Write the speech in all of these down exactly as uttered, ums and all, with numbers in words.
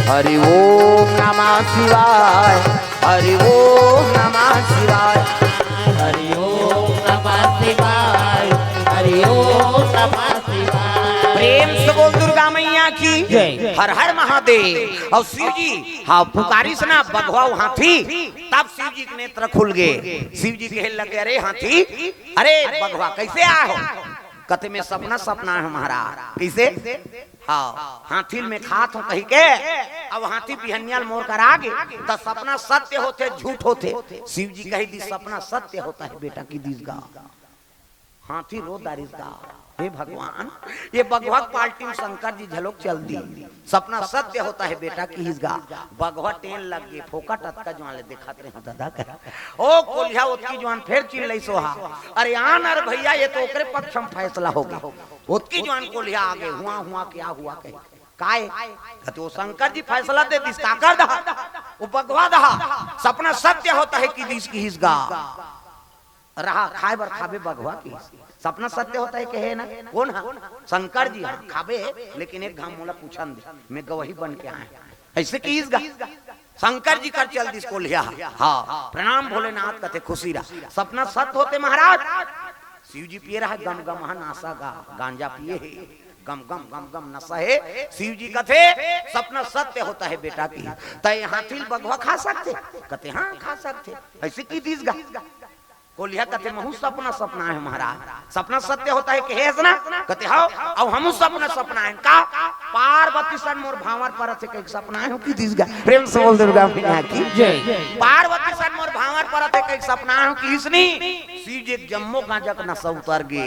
हरि ओम नमः शिवाय। हरि ओम नमः शिवाय। हरि ओम नमः शिवाय। हरि ओम नमः शिवाय। प्रेम से बोल दुर्गा मैया की जय। हर हर महादेव। अउ शिव जी, हाँ, पुकारिस ना बघवा अउ हाथी, तब शिव जी के नेत्र खुल गे। शिव जी कहे लगे, "अरे हाथी, अरे बघवा, कइसे आए हो?" कथे, "मैं सपना सपनाए हँव महाराज।" कइसे? हाँ, हाथी ल मैं खात हँव कहिके, अब हाथी बिहनिया ल मोर करा गे, त सपना सत्य होथे, झूठ होथे? शिव जी कहि दिस, "सपना सत्य होता है बेटा," कहि दिस गा। हाथी रो डारिस गा, "हे भगवान, ये बघवा के पार्टी में शंकर जी घलोक चल दिस, सपना सत्य होता है बेटा," किहिस गा। बघवा टेन लग गे, "फोकट अतका जुवान ले देखत रहे हँव ददा," कहे। ओ कोलिहा ओतकी जुवान फेर चिल्लइस ओ हा, "अरे आन अरे भइया, ये तो ओकरे पक्ष में फैसला हो गे।" ओतकी जुवान कोलिहा आ गे, "हुआ हुआ क्या हुआ?" कहे। "काय?" कथे, "ओ शंकर जी फैसला दे दिस, काकर दहा, ओ बघवा दहा, सपना सत्य होता है कहि दिस," किहिस गा। "रहा, खाए बर खाबे बघवा," किहिस। "सपना सत्य होता है," कहे ना, "कोन हा?" "शंकर जी हा, खाबे, लेकिन एक घांव मोला पूछन दे, मैं गवही बन के आए हँव," अइसे किहिस गा। शंकर जी कर चल दिस कोलिहा। हाँ, "प्रणाम भोलेनाथ," कथे, "खुशी रहा।" सपना सत्य होथे महाराज। शिव जी पिए रहय, गम गम हा नसा गा, गांजा पिए हे, गम गम गम गम नसा हे। शिव जी कथे, "सपना सत्य होता है बेटा," किहिस। "त ये हाथी ल बघवा खा सकथे?" कथे, "हाँ, खा सकथे।" अइसे कहि दिस गा। कोलिहा कथे, "महूँ सपना सपनाए हँव महाराज।" "सपना सत्य होता है," कहेस ना? कथे, "हव।" "अउ हमूँ सपना सपनाए हँव।" "का?" "पार्वती सन मोर भांवर परत हे कहिके सपनाए हँव," कहि दिस गा। प्रेम से बोल दुर्गा मैया की जय। "पार्वती सन मोर भांवर परत हे कहिके सपनाए हँव," किहिस नी। शिव जी के जम्मो गांजा के नसा उतर गे।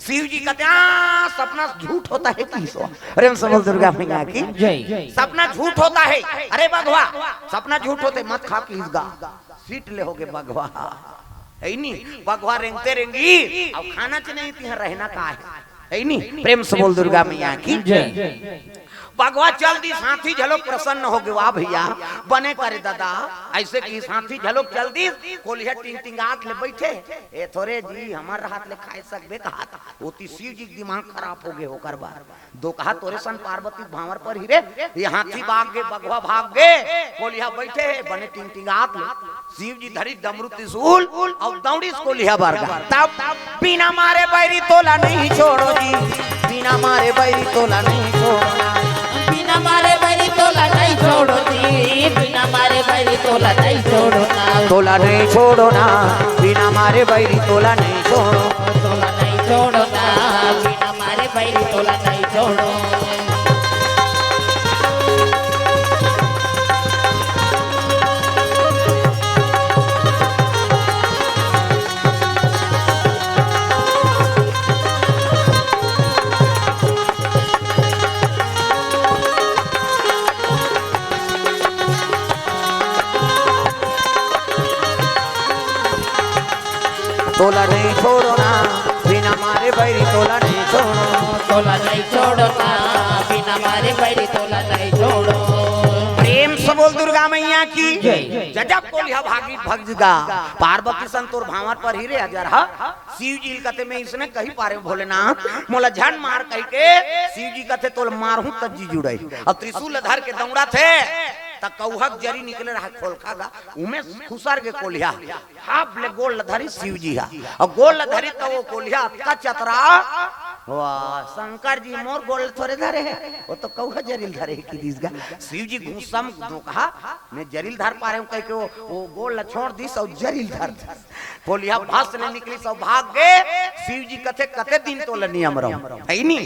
शिव जी कथे, "आ, सपना झूठ होता है," किहिस ओ। प्रेम से बोल दुर्गा मैया की जय। "सपना झूठ होता है।" "अरे बघवा, सपना झूठ होथे, मत खा," किहिस गा। सीट ले होगे बघवा। हइ नी, बघवा रेंगते रेंगी, अब खाना च नहीं तिहाँ रहना का है। हइ नी, प्रेम से बोल दुर्गा मैया की जय। बघवा चल दिस, हाथी घलोक प्रसन्न होगे, "वाह भइया, बने करे ददा," अइसे किहिस। हाथी घलोक चल दिस, कोलिहा टिंगटिंगात ले बइठे, "ए थोरे जी, हमर हाथ ले खाए सकबे?" कहात। ओती शिव जी के दिमाग खराब होगे ओकर बर। "दोकहा तोरे सन पार्वती भांवर परही रे, ये हाथी भाग गे, बघवा भाग गे, कोलिहा बइठे हे, बने टिंगटिंगात ले।" शिव जी धरिस डमरू त्रिशूल अउ दौड़िस कोलिहा बर गा। तब बिना मारे बैरी तोला नहीं छोड़ों जी, बिना मारे बैरी तोला नहीं छोड़ों ना। बिना मारे बैरी तोला नहीं छोड़ों जी, बिना मारे बैरी तोला नहीं छोड़ों ना। तोला नहीं छोड़ों ना, बिना मारे बैरी तोला नहीं छोड़ों। तोला नहीं छोड़ों ना, बिना मारे बैरी तोला नहीं छोड़ों। तोला नहीं छोड़ों ना, बिना मारे बैरी तोला नहीं छोड़ों। तोला नहीं छोड़ों ना, बिना मारे बैरी तोला नहीं छोड़ों। प्रेम से बोल दुर्गा मैया की जय। गजब कोलिहा भागिस भगिस गा। पार्वती सन तोर भांवर परही रे अजरहा। शिव जी ल कथे, "मैं इसने कहि पारेंव भोलेनाथ, मोला झन मार," कहिके। शिव जी कथे, "तोला मारहूं त जी जुड़ही।" अउ त्रिशूल धर के दौड़त हे, त कौहा के जरी निकले रहय खोलखा गा, उमे खुसर गे कोलिहा। हाप ले गोड़ ल धरिस शिव जी हा, अउ गोड़ ल धरिस त ओ कोलिहा अतका चतरा, "वाह, शंकर जी मोर गोड़ ल थोरे धरे हे, ओ तो कौहा जरी ल धरे हे," कहि दिस गा। शिव जी गुस्सा म दोकहा, "मैं जरी ल धर पारेंव," कहिके ओ, ओ गोड़ ल छोड़ दिस अउ जरी ल धर दिस। कोलिहा भस ले निकलिस अउ भाग गे। शिव जी कथे, "कते दिन तोला नियम रहूं," हइ नी?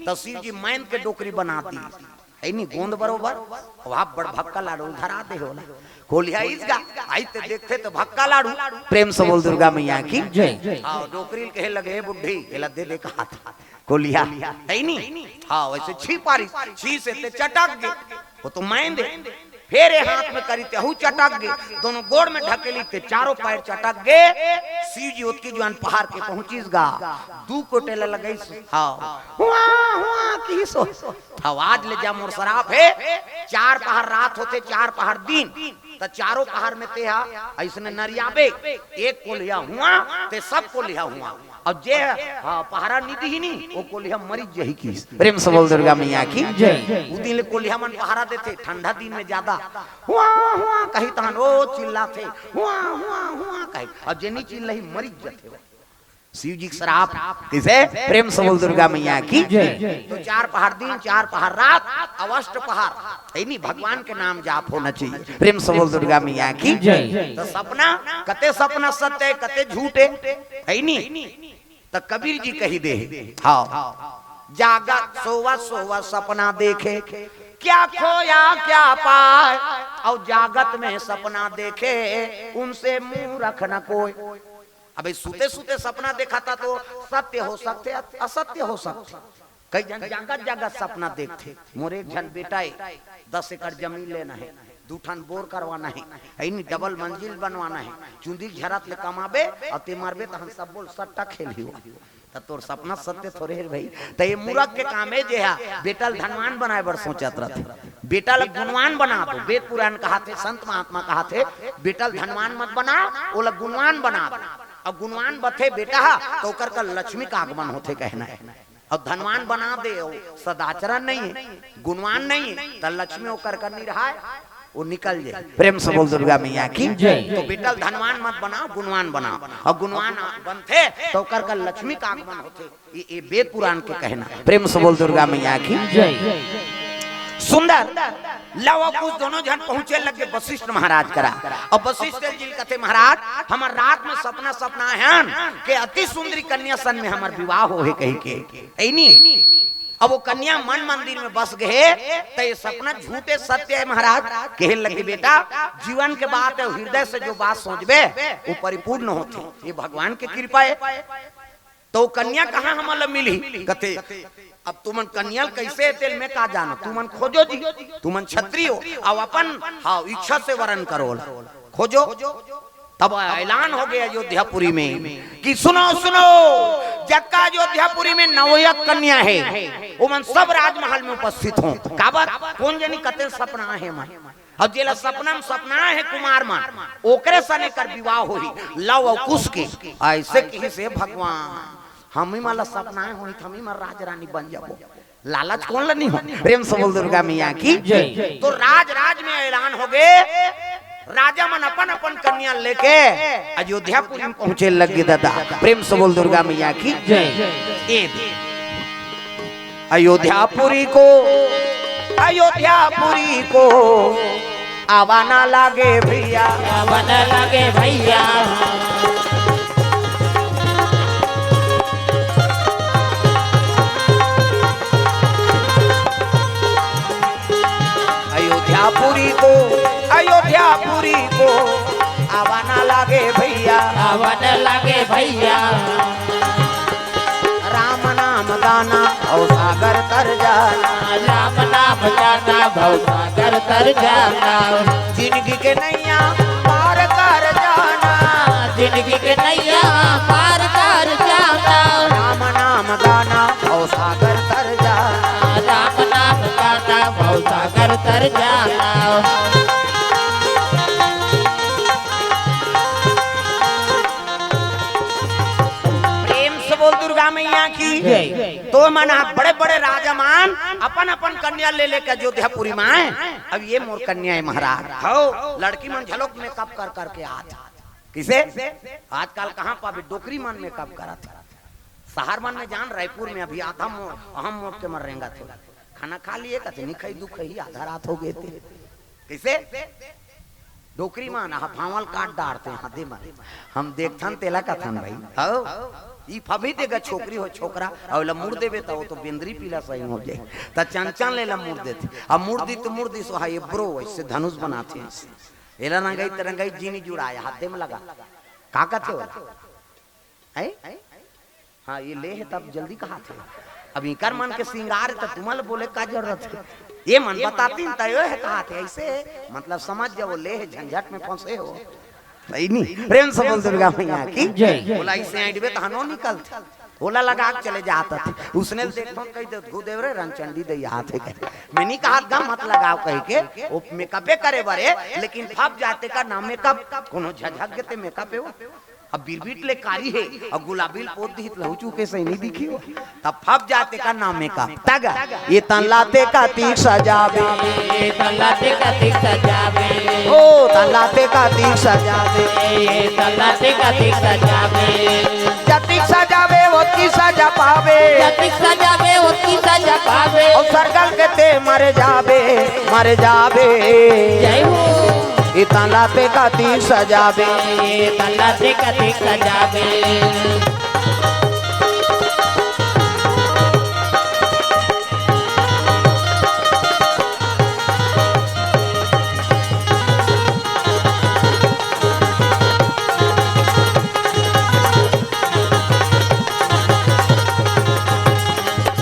त शिव जी मैंद के डोकरी बना दिस। हइ नी, गोंद बरोबर, वहाँ बड़ भक्का लाडू धरा दे होला। कोलिहा आइस गा, आइस ते देखथे त भक्का लाडू, प्रेम से बोल दुर्गा मैया की जय। हाँ, डोकरी ल कहे लगे, "ए बुड्ढी, एला दे दे," कहाथे। कोलिहा, हइ नी? हाँ, वइसे छीं पारिस, छींसे ते चटक गे। ओ तो मैंद हे। फेर ए हाथ में करिस ते अहू चटक गे, दोनों गोड़ में ढकेलिस ते चारों पैर चटक गे। शिव जी ओतकी जुवान पहार के पहुंचिस गा, दू कोटे ल लगाइस। हाँ, हुआ, हुआ, किहिस ओ। आवाज ले जा मोर सराप हे, चार पहार रात होथे, चार पहार दिन। त चारों पहाड़ में तेहा अइसने नरियाबे, एक कोलिहा हुआ, ते सब कोलिहा हुआ। अउ जे, हाँ, पहरा नी दिही नी, वो कोलिहा मरिच जही किस। प्रेम से बोल दुर्गा मैया की जय। उ दिन ले कोलिहा मन पहरा देथे, ठंडा दिन में ज्यादा हुआ, हुआ कही तहन ओ चिल्लाथे, हुआ, हुआ, हुआ कही। अउ जे नी चिल्लाही, मरिच जथे। शिव जी के श्राप। किसे? प्रेम से बोल दुर्गा मैया की जय। तो चार पहाड़ दिन, चार पहाड़ रात, अउ अष्ट पहाड़, है नी, भगवान के नाम जाप होना चाहिए। प्रेम से बोल दुर्गा मैया की जय। तो सपना, कते सपना सत्य है, कते झूठे, है नी? तो कबीर जी कही दे, हाँ, जागत सोवत सोवत सपना देखे, क्या खोया क्या पाए, अउ जागत में सपना देखे, उनसे मूरख न कोई। अबे सुते सुते सपना देखा था तो सत्य हो सकथे, असत्य हो सकथे। कई झन जागत जागत सपना देखथे, मोर एक झन बेटा हे, दस एकड़ जमीन लेना हे, दू ठन बोर करवाना हे, है नी, डबल मंजिल बनवाना हे, चुंदी झरत ले कमाबे अउ ते मरबे तहन सब बोल सट्टा खेलही हो। त तोर सपना सत्य थोरे हे भाई। त ये मूरख के काम हे जे हा बेटा ल धनवान बनाए बर सोचत रथे। बेटा ल गुणवान बना दो। वेद पुराण कहाथे, संत महात्मा कहाथे, बेटा ल धनवान मत बना, ओला गुणवान बना दो। अउ गुणवान बथे बेटा हा, त ओकर कर लक्ष्मी का आगमन होथे कहना हे। अउ धनवान बना दे, अउ सदाचरण नहीं हे, गुणवान नहीं हे, त लक्ष्मी ओकर कर नी रहाय, वो निकल जाए। प्रेम से बोल दुर्गा मैया की जय। तो बेटा ल धनवान मत बना, गुणवान बना। अउ गुणवान बनथे, त ओकर कर लक्ष्मी का आगमन होथे। ये, ये वेद पुराण के कहना। प्रेम से बोल दुर्गा मैया की जय। सुंदर लव अउ कुश दोनों झन पहुंचे लगे वशिष्ठ महाराज करा। अउ वशिष्ठ जी ल कथे, महाराज, हमर रात में सपना, सपना आय हन के अति सुंदरी कन्या सन में हमर विवाह होहे कही के। ऐनी। अब वो कन्या मन मंदिर में बस गए, त ये सपना झूठे सत्य हे महाराज। कहे लगे, बेटा, जीवन के बात हे, हृदय से जो बात सोचबे, वो परिपूर्ण होथे। ये भगवान के कृपा हे। तो कन्या कहाँ हमन ल मिलही? कथे, अब तुमन कन्या ल कैसे तेल में का जानो, तुमन खोजो जी, तुमन छत्री हो, अब अपन, हाँ, इच्छा से वरण करो, खोजो। तब ऐलान हो गया अयोध्यापुरी में कि सुनो, सुनो, जक्का अयोध्यापुरी में नवयक कन्या हे, ओमन सब राजमहल में उपस्थित हो। काबर? कोन जनी कते सपना हे मन। अब जेला सपना में सपना हे कुमार मन, ओकरे सने कर विवाह होही, लव अउ कुश के। ऐसे कहिसे भगवान, हमी मन ला सपना होही, हमी मन राज रानी बन जाबो। लालच कोन ला नहीं हो? प्रेम से बोल दुर्गा मैया की जय। तो राज राज में ऐलान हो गए, राजा मन अपन अपन कन्या लेके अयोध्यापुरी में पहुंचे लग गे दादा। प्रेम से बोल दुर्गा मैया की जय। ए अयोध्यापुरी को, अयोध्यापुरी को आवा ना लागे भैया। आवा ना लागे भैया। अयोध्यापुरी को, अयोध्यापुरी को आवा ना लागे भैया। आवा ना लागे भैया। राम नाम गाना भव सागर तर जाना। राम नाम गाना भव सागर तर जाना। जिंदगी के नैया पार कर जाना। जिंदगी के नैया पार कर जाना। राम नाम गाना भव सागर तर जाना। राम नाम गाना भव सागर तर जाना। प्रेम से बोल दुर्गा मैया की जय। तो मन आप बड़े बड़े राजा मान अपन अपन कन्या ले लेके अयोध्यापुरी में आए। अब ये मोर कन्या हे महाराज। हो, लड़की मन झलोक मेकअप कर करके आत। किसे? आजकल कहाँ पाबे, डोकरी मन मेकअप करत हे। शहर मन में जान, रायपुर में अभी आधा मोड़, अहम मोड़ के मन रेंगत हे। खाना खा लिए, कथे, "नहीं खाई, दुख ही, आधा रात हो गए थे।" किसे? डोकरी मन, हाँ, भांवल काट डारथे, हाँ, दे मन। हम देखथन, तेला कथन भाई। हो, ई फबी देगा, छोकरी हो, छोकरा, अउ ला मुड़ देबे, त वो तो बेंदरी पीला सही हो जाए। त चंचल ले ला मुड़ देथे। अब मुड़ दी तो मुड़ दी, सो हाँ, ये ब्रो, ऐसे धनुष बनाथे, ऐसे। एला रंगाई त रंगाई, जीनी जुड़ाया, हाथे में लगा। का कथे ओला? हैं? हाँ, ये ले हे तब जल्दी कहाथे। अब इकर मन के श्रृंगार हे त तुमन ल बोले का जरूरत हे? ये मन बतातिन त यो हे कहाथे, ऐसे मतलब समझ जाओ, ले हे झंझट में फंसे हो। सही नहीं? प्रेम से बोल दुर्गा मैया की जय। बोला इसे ऐंठबे त हनो निकलथे। ओला लगा के चले जात हथे। उसने देखो कहि देत, "गुरुदेव रे, रंगचंडी दई आत हे।" कहे, "मैं नहीं कहत गा मत लगाव," कहि के, वो मेकअपे करे बरे, लेकिन फब जाते का नाम मेकअप, कोनो झझक गेते मेकअप हे वो। अब बिरबिट ले कारी हे, अउ गुलाबी ल पोत दिही त लहू चूके सही नहीं दिखी वो। तब फब जाते का नाम मेकअप। तग, ये तन लाते का तीक सजावे। ये तन लाते का तीक सजावे। ओ, तन लाते का तीक सजावे। ये तन लाते का तीक सजावे। जतिक सजावे, ओतकी सजा पावे। जतिक सजावे, ओतकी सजा पावे। अउ सरगल के ते मर जावे, मर जावे। जय हो। इतना लाते का तीक सजावे। इतना लाते का तीक सजावे।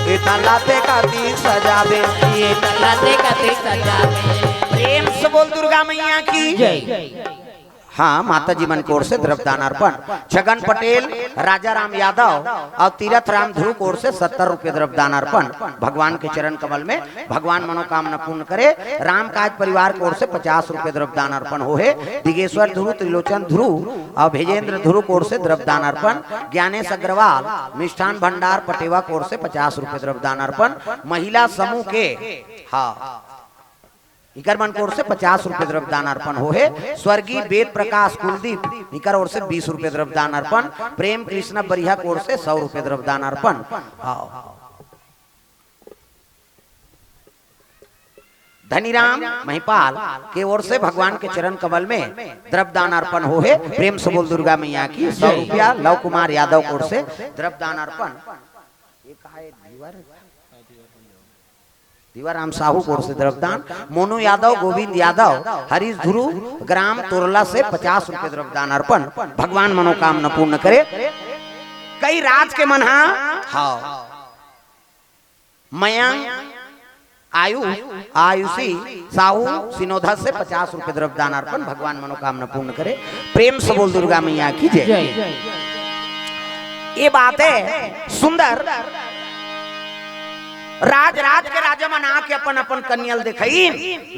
इतना लाते का तीक सजावे। इतना लाते का तीक सजावे। प्रेम से बोल दुर्गा मैया की। जय। हाँ, माता जी मन के ओर से द्रव्य दान अर्पण। छगन पटेल, राजा राम यादव अउ तीरथ राम ध्रुव के ओर से सत्तर रुपये द्रव्य दान अर्पण। भगवान के चरण कमल में भगवान मनोकामना पूर्ण करे। रामकाज परिवार के ओर से पचास रुपये द्रव्य दान अर्पण होहे। दिगेश्वर ध्रुव, त्रिलोचन ध्रुव अउ भेजेंद्र ध्रुव के ओर से द्रव्य दान अर्पण। ज्ञानेश अग्रवाल, मिष्ठान भंडार पटेवा के ओर से पचास रुपये द्रव्य दान अर्पण। महिला समूह के, हाँ, इकर मन के ओर से पचास रुपये द्रव्य दान अर्पण होहे। स्वर्गीय वेद प्रकाश कुलदीप, इकर ओर से बीस रुपये द्रव्य दान अर्पण। प्रेम कृष्ण बरिहा के ओर से सौ रुपये द्रव्य दान अर्पण। हाँ। धनीराम महिपाल के ओर से भगवान के चरण कमल में द्रव्य दान अर्पण होहे। प्रेम से बोल दुर्गा मैया की। सौ रुपया लव कुमार यादव के ओर से द्रव्य दान अर्पण। ये कहा है, दीवार? दीवाराम साहू के ओर से द्रव्य दान। मोनू यादव, गोविंद यादव, हरीश ध्रुव, ग्राम तोरला से पचास रुपये द्रव्य दान अर्पण। भगवान मनोकामना पूर्ण करे। कई राज के मन हा, हाँ। मयंक, आयु, आयुषी साहू सिनोधा से पचास रुपये द्रव्य दान अर्पण। भगवान मनोकामना पूर्ण करे। प्रेम से बोल दुर्गा मैया की जय। जय। ये बात है सुंदर। राज राज के राजा मन आके अपन अपन कन्या ल देखइन,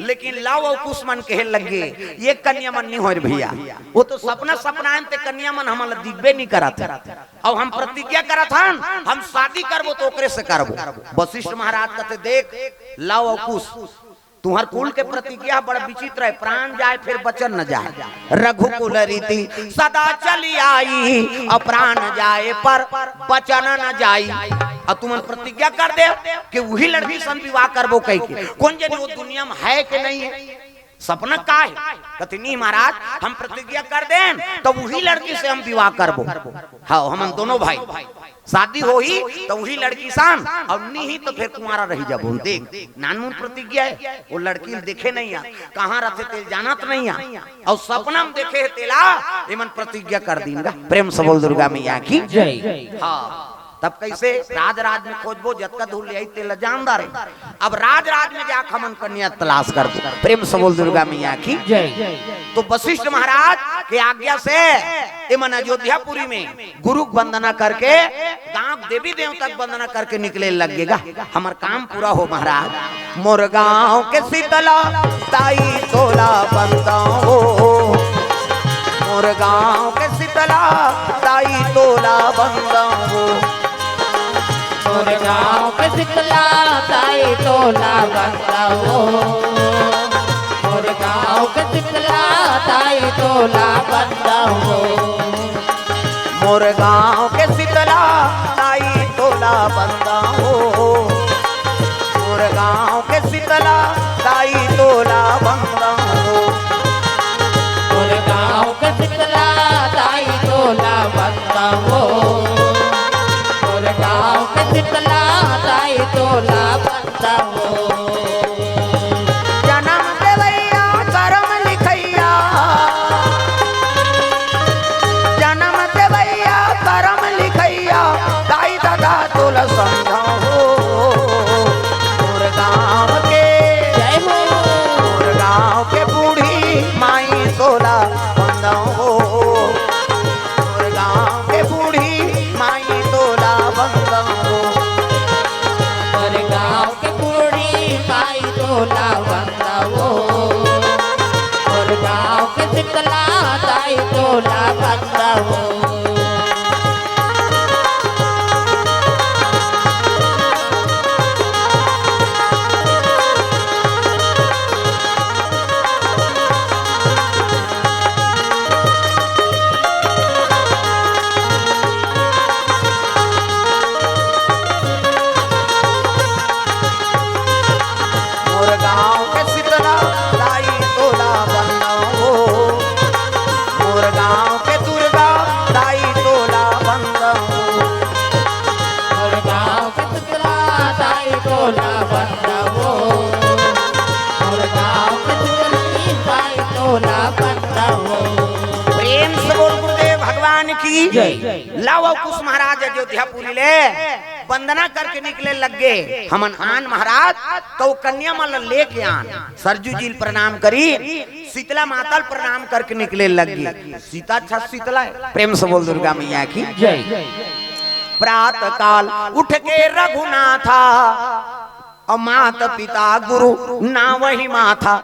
लेकिन लव अउ कुश मन कहे लग गे, ये कन्या मन नहीं होय रे भैया, वो तो सपना सपना आन ते कन्या मन हमन ल दिखबे नहीं करत हे। अउ हम प्रतिज्ञा करत हन, हम शादी करबो तो ओकरे से करबो। वशिष्ठ महाराज कहते, देख लव अउ कुश, तुम्हर कुल के प्रतिज्ञा बड़ा विचित्र है, प्राण जाए फिर वचन न जाए। रघुकुल रीति सदा चली आई, अउ प्राण जाए पर वचन न जाई। अउ तुमन प्रतिज्ञा कर दे कि वही लड़की सन विवाह करबो कह के। कोन जनी वो दुनिया में है कि नहीं है? सपना का है? कथे, नहीं महाराज, हम प्रतिज्ञा कर देन, तो वही लड़की से हम विवाह करबो। हाँ, हमन दोनों भाई। शादी होही तो वही लड़की सन, अउ नहीं तो फिर कुंवारा रही जाबो। देख, नानमुन प्रतिज्ञा है, वो लड़की ल देखे नहीं आ, कहाँ रहते तेल जानत नहीं आ, अउ सपना में देखे है तेला, एमन प्रतिज्ञा कर दीन गा। प्रेम से बोल दुर्गा मैया की जय। हाँ, तब कैसे राज राज में खोजबो, जतका दूर ले आई तेला जानदार है। अब राज राज में जाके हमन कन्या तलाश करबो। प्रेम से बोल दुर्गा मैया की जय। तो वशिष्ठ महाराज के आज्ञा से एमन अयोध्यापुरी में गुरु के वंदना करके, गांव देवी देवता के वंदना करके निकले लग गे गा। हमर काम पूरा हो महाराज। मोर गांव के शीतला ताई तोला बंदा हो, मोर गांव के शीतला ताई तोला बंदा हो, मोर गांव के शीतला ताई तोला बंदा हो, मोर गांव के शीतला ताई तोला बंदा हो। मोर गांव के शीतला ताई तोला बंदा हो, मोर गांव के शीतला ताई तोला बंदा हो, मोर गांव के शीतला ताई तोला बंदा हो, मोर गांव के शीतला ताई तोला बंदा हो। जनम देवैया करम लिखैया, जनम देवैया करम लिखैया, दाई ददा तोला समझाओ। मोर गांव के, जय। लव अउ कुश महाराज अयोध्यापुरी ले वंदना करके निकले लग गे। हमन आन महाराज, त ओ कन्या मन ल लेके आन। सरजू जी ल प्रणाम करी, शीतला माता ल प्रणाम करके निकले लग गे। सीता अच्छा शीतला हे। प्रेम से बोल दुर्गा मैया की। जय। प्रातः काल उठ के रघुनाथा, अउ माता पिता गुरु नावहि माथा।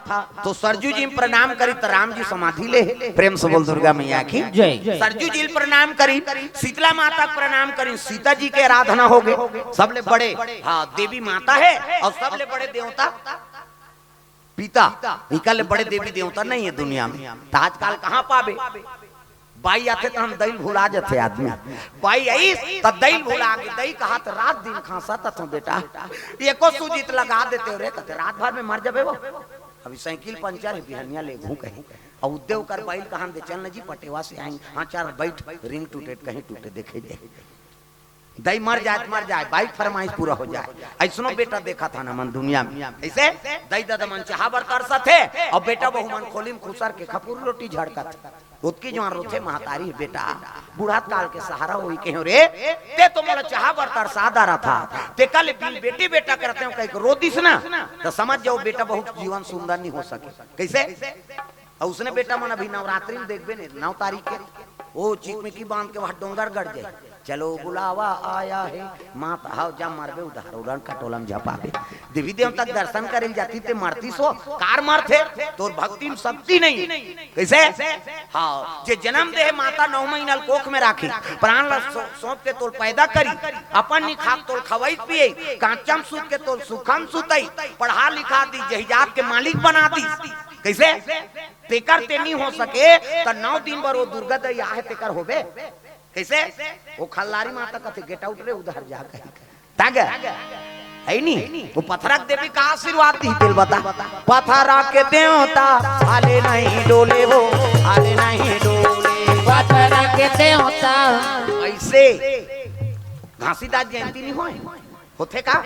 त सरजू जी म प्रणाम करी, त राम जी समाधि ले हे। प्रेम से बोल दुर्गा मैया की। जय। सरजू जी ल प्रणाम करी, शीतला माता के प्रणाम करी, सीता जी के आराधना होगे। सबले बड़े, हाँ, देवी माता हे अउ सबले बड़े देवता पिता, इकर ले बड़े देवी देवता नइ हे दुनिया म। त आजकल कहाँ पाबे? बाई आथे त हम दई ल भुला जथे आदमी। बाई आइस त दई ल भुला गे। दई कहाथे, "रात दिन खांसत हंव बेटा, एको सूजी त लगा देते हो रे।" कथे, "रात भर में मर जाबे वो।" अभी साइकिल पंचर हे, बिहनिया लेगहूं कहीं। अउ उद्दे ओकर बाई ल कहन दे, "चल न जी, पटेवा से आएंगे।" "हाँ, चल, बैठ, रिंग टूटे त कहीं टूटे, देखे जाए।" दई मर जाए त मर जाए, बाई के फरमाइश पूरा हो जाए। अइसनो बेटा देखत हन हमन दुनिया में। कइसे? दई ददा मन चाहा बर तरसत हे, अउ बेटा बहू मन खोली म खुसर के खपुर रोटी झड़कत हे। ओतकी जुवार रोथे महतारी, "बेटा, बुढ़त काल के सहारा होही कहेंव रे, तें तो मोला चाहा बर तरसा डारथस, तेकर ले बिन बेटी बेटा करत हंव," कहिके रो दिस ना, त समझ जाओ बेटा बहू के जीवन सुंदर नइ हो सके। कइसे? अउ उसने बेटा मन अभी नवरात्रि में देखबे ने, नौ तारीख के, ओ चिकमिकी बांध के वहाँ डोंगरगढ़ जाए। "चलो बुलावा आया है, माता हव जा मरबे उधार, उड़न खटोला में झपाबे।" देवी देवता के दर्शन करे ल जाती ते मरती सो, कार मरथे, तोर भक्ति में शक्ति नहीं। कइसे? हाँ, जे जनम दे हे माता नौ महीना ल कोख में राखी, प्राण ल सौ-, सौंप के तोल पैदा करी, अपन नइ खात तोल खवई पियई, कांचम सूत के तोल सुखम सुतई, पढ़ा लिखा दी, जहिजात के मालिक बना दी। कइसे? तेकर ते नइ हो सके, त नौ दिन बर ओ दुर्गा दई आहे, तेकर होबे? कइसे? ओ खल्लारी माता कथे, "Get out रे, उधार जा," कही। तागे? हइ नी? ओ पथरा के देवी का आशीर्वाद दी, तेल बता। पथरा के देवता, हाले नहीं डोले वो, हाले नहीं डोले। पथरा के देवता। अइसे घासीदास जयंती नइ होय? होथे का?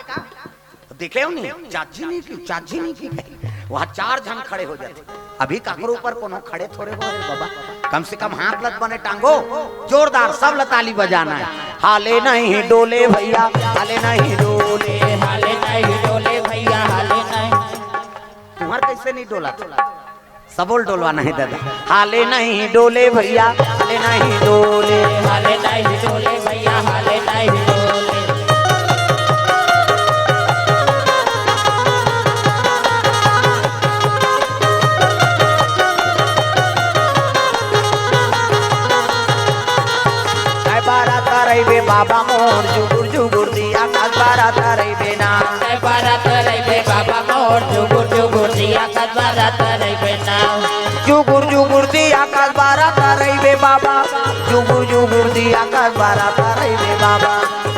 देखे हो नहीं? चाची नहीं की, चाची नहीं की कही। वहाँ चार झन खड़े हो जाथे। अभी काकरो ऊपर कोनो खड़े थोरे हो रे बाबा। कम से कम हाथ लग बने टांगो। जोरदार सब ल ताली बजाना है। हाले नहीं डोले भैया, हाले नहीं डोले। हाले नहीं डोले भैया, हाले नहीं। तुम्हार कइसे नहीं डोलत? सबो ल डोलवाना हे दादा। हाले नहीं डोले भैया, हाले नहीं डोले। हाले नहीं डोले भैया, हाले नहीं डोले। काय बारा तरई बे बाबा मोर, जुगुर जुगुर दिया, काय बारा तरई बे ना। काय बारा तरई बे बाबा मोर, जुगुर जुगुर दिया, काय बारा तरई बे ना। जुगुर जुगुर दिया, काय बारा तरई बे बाबा, जुगुर जुगुर दिया, काय बारा तरई बे बाबा।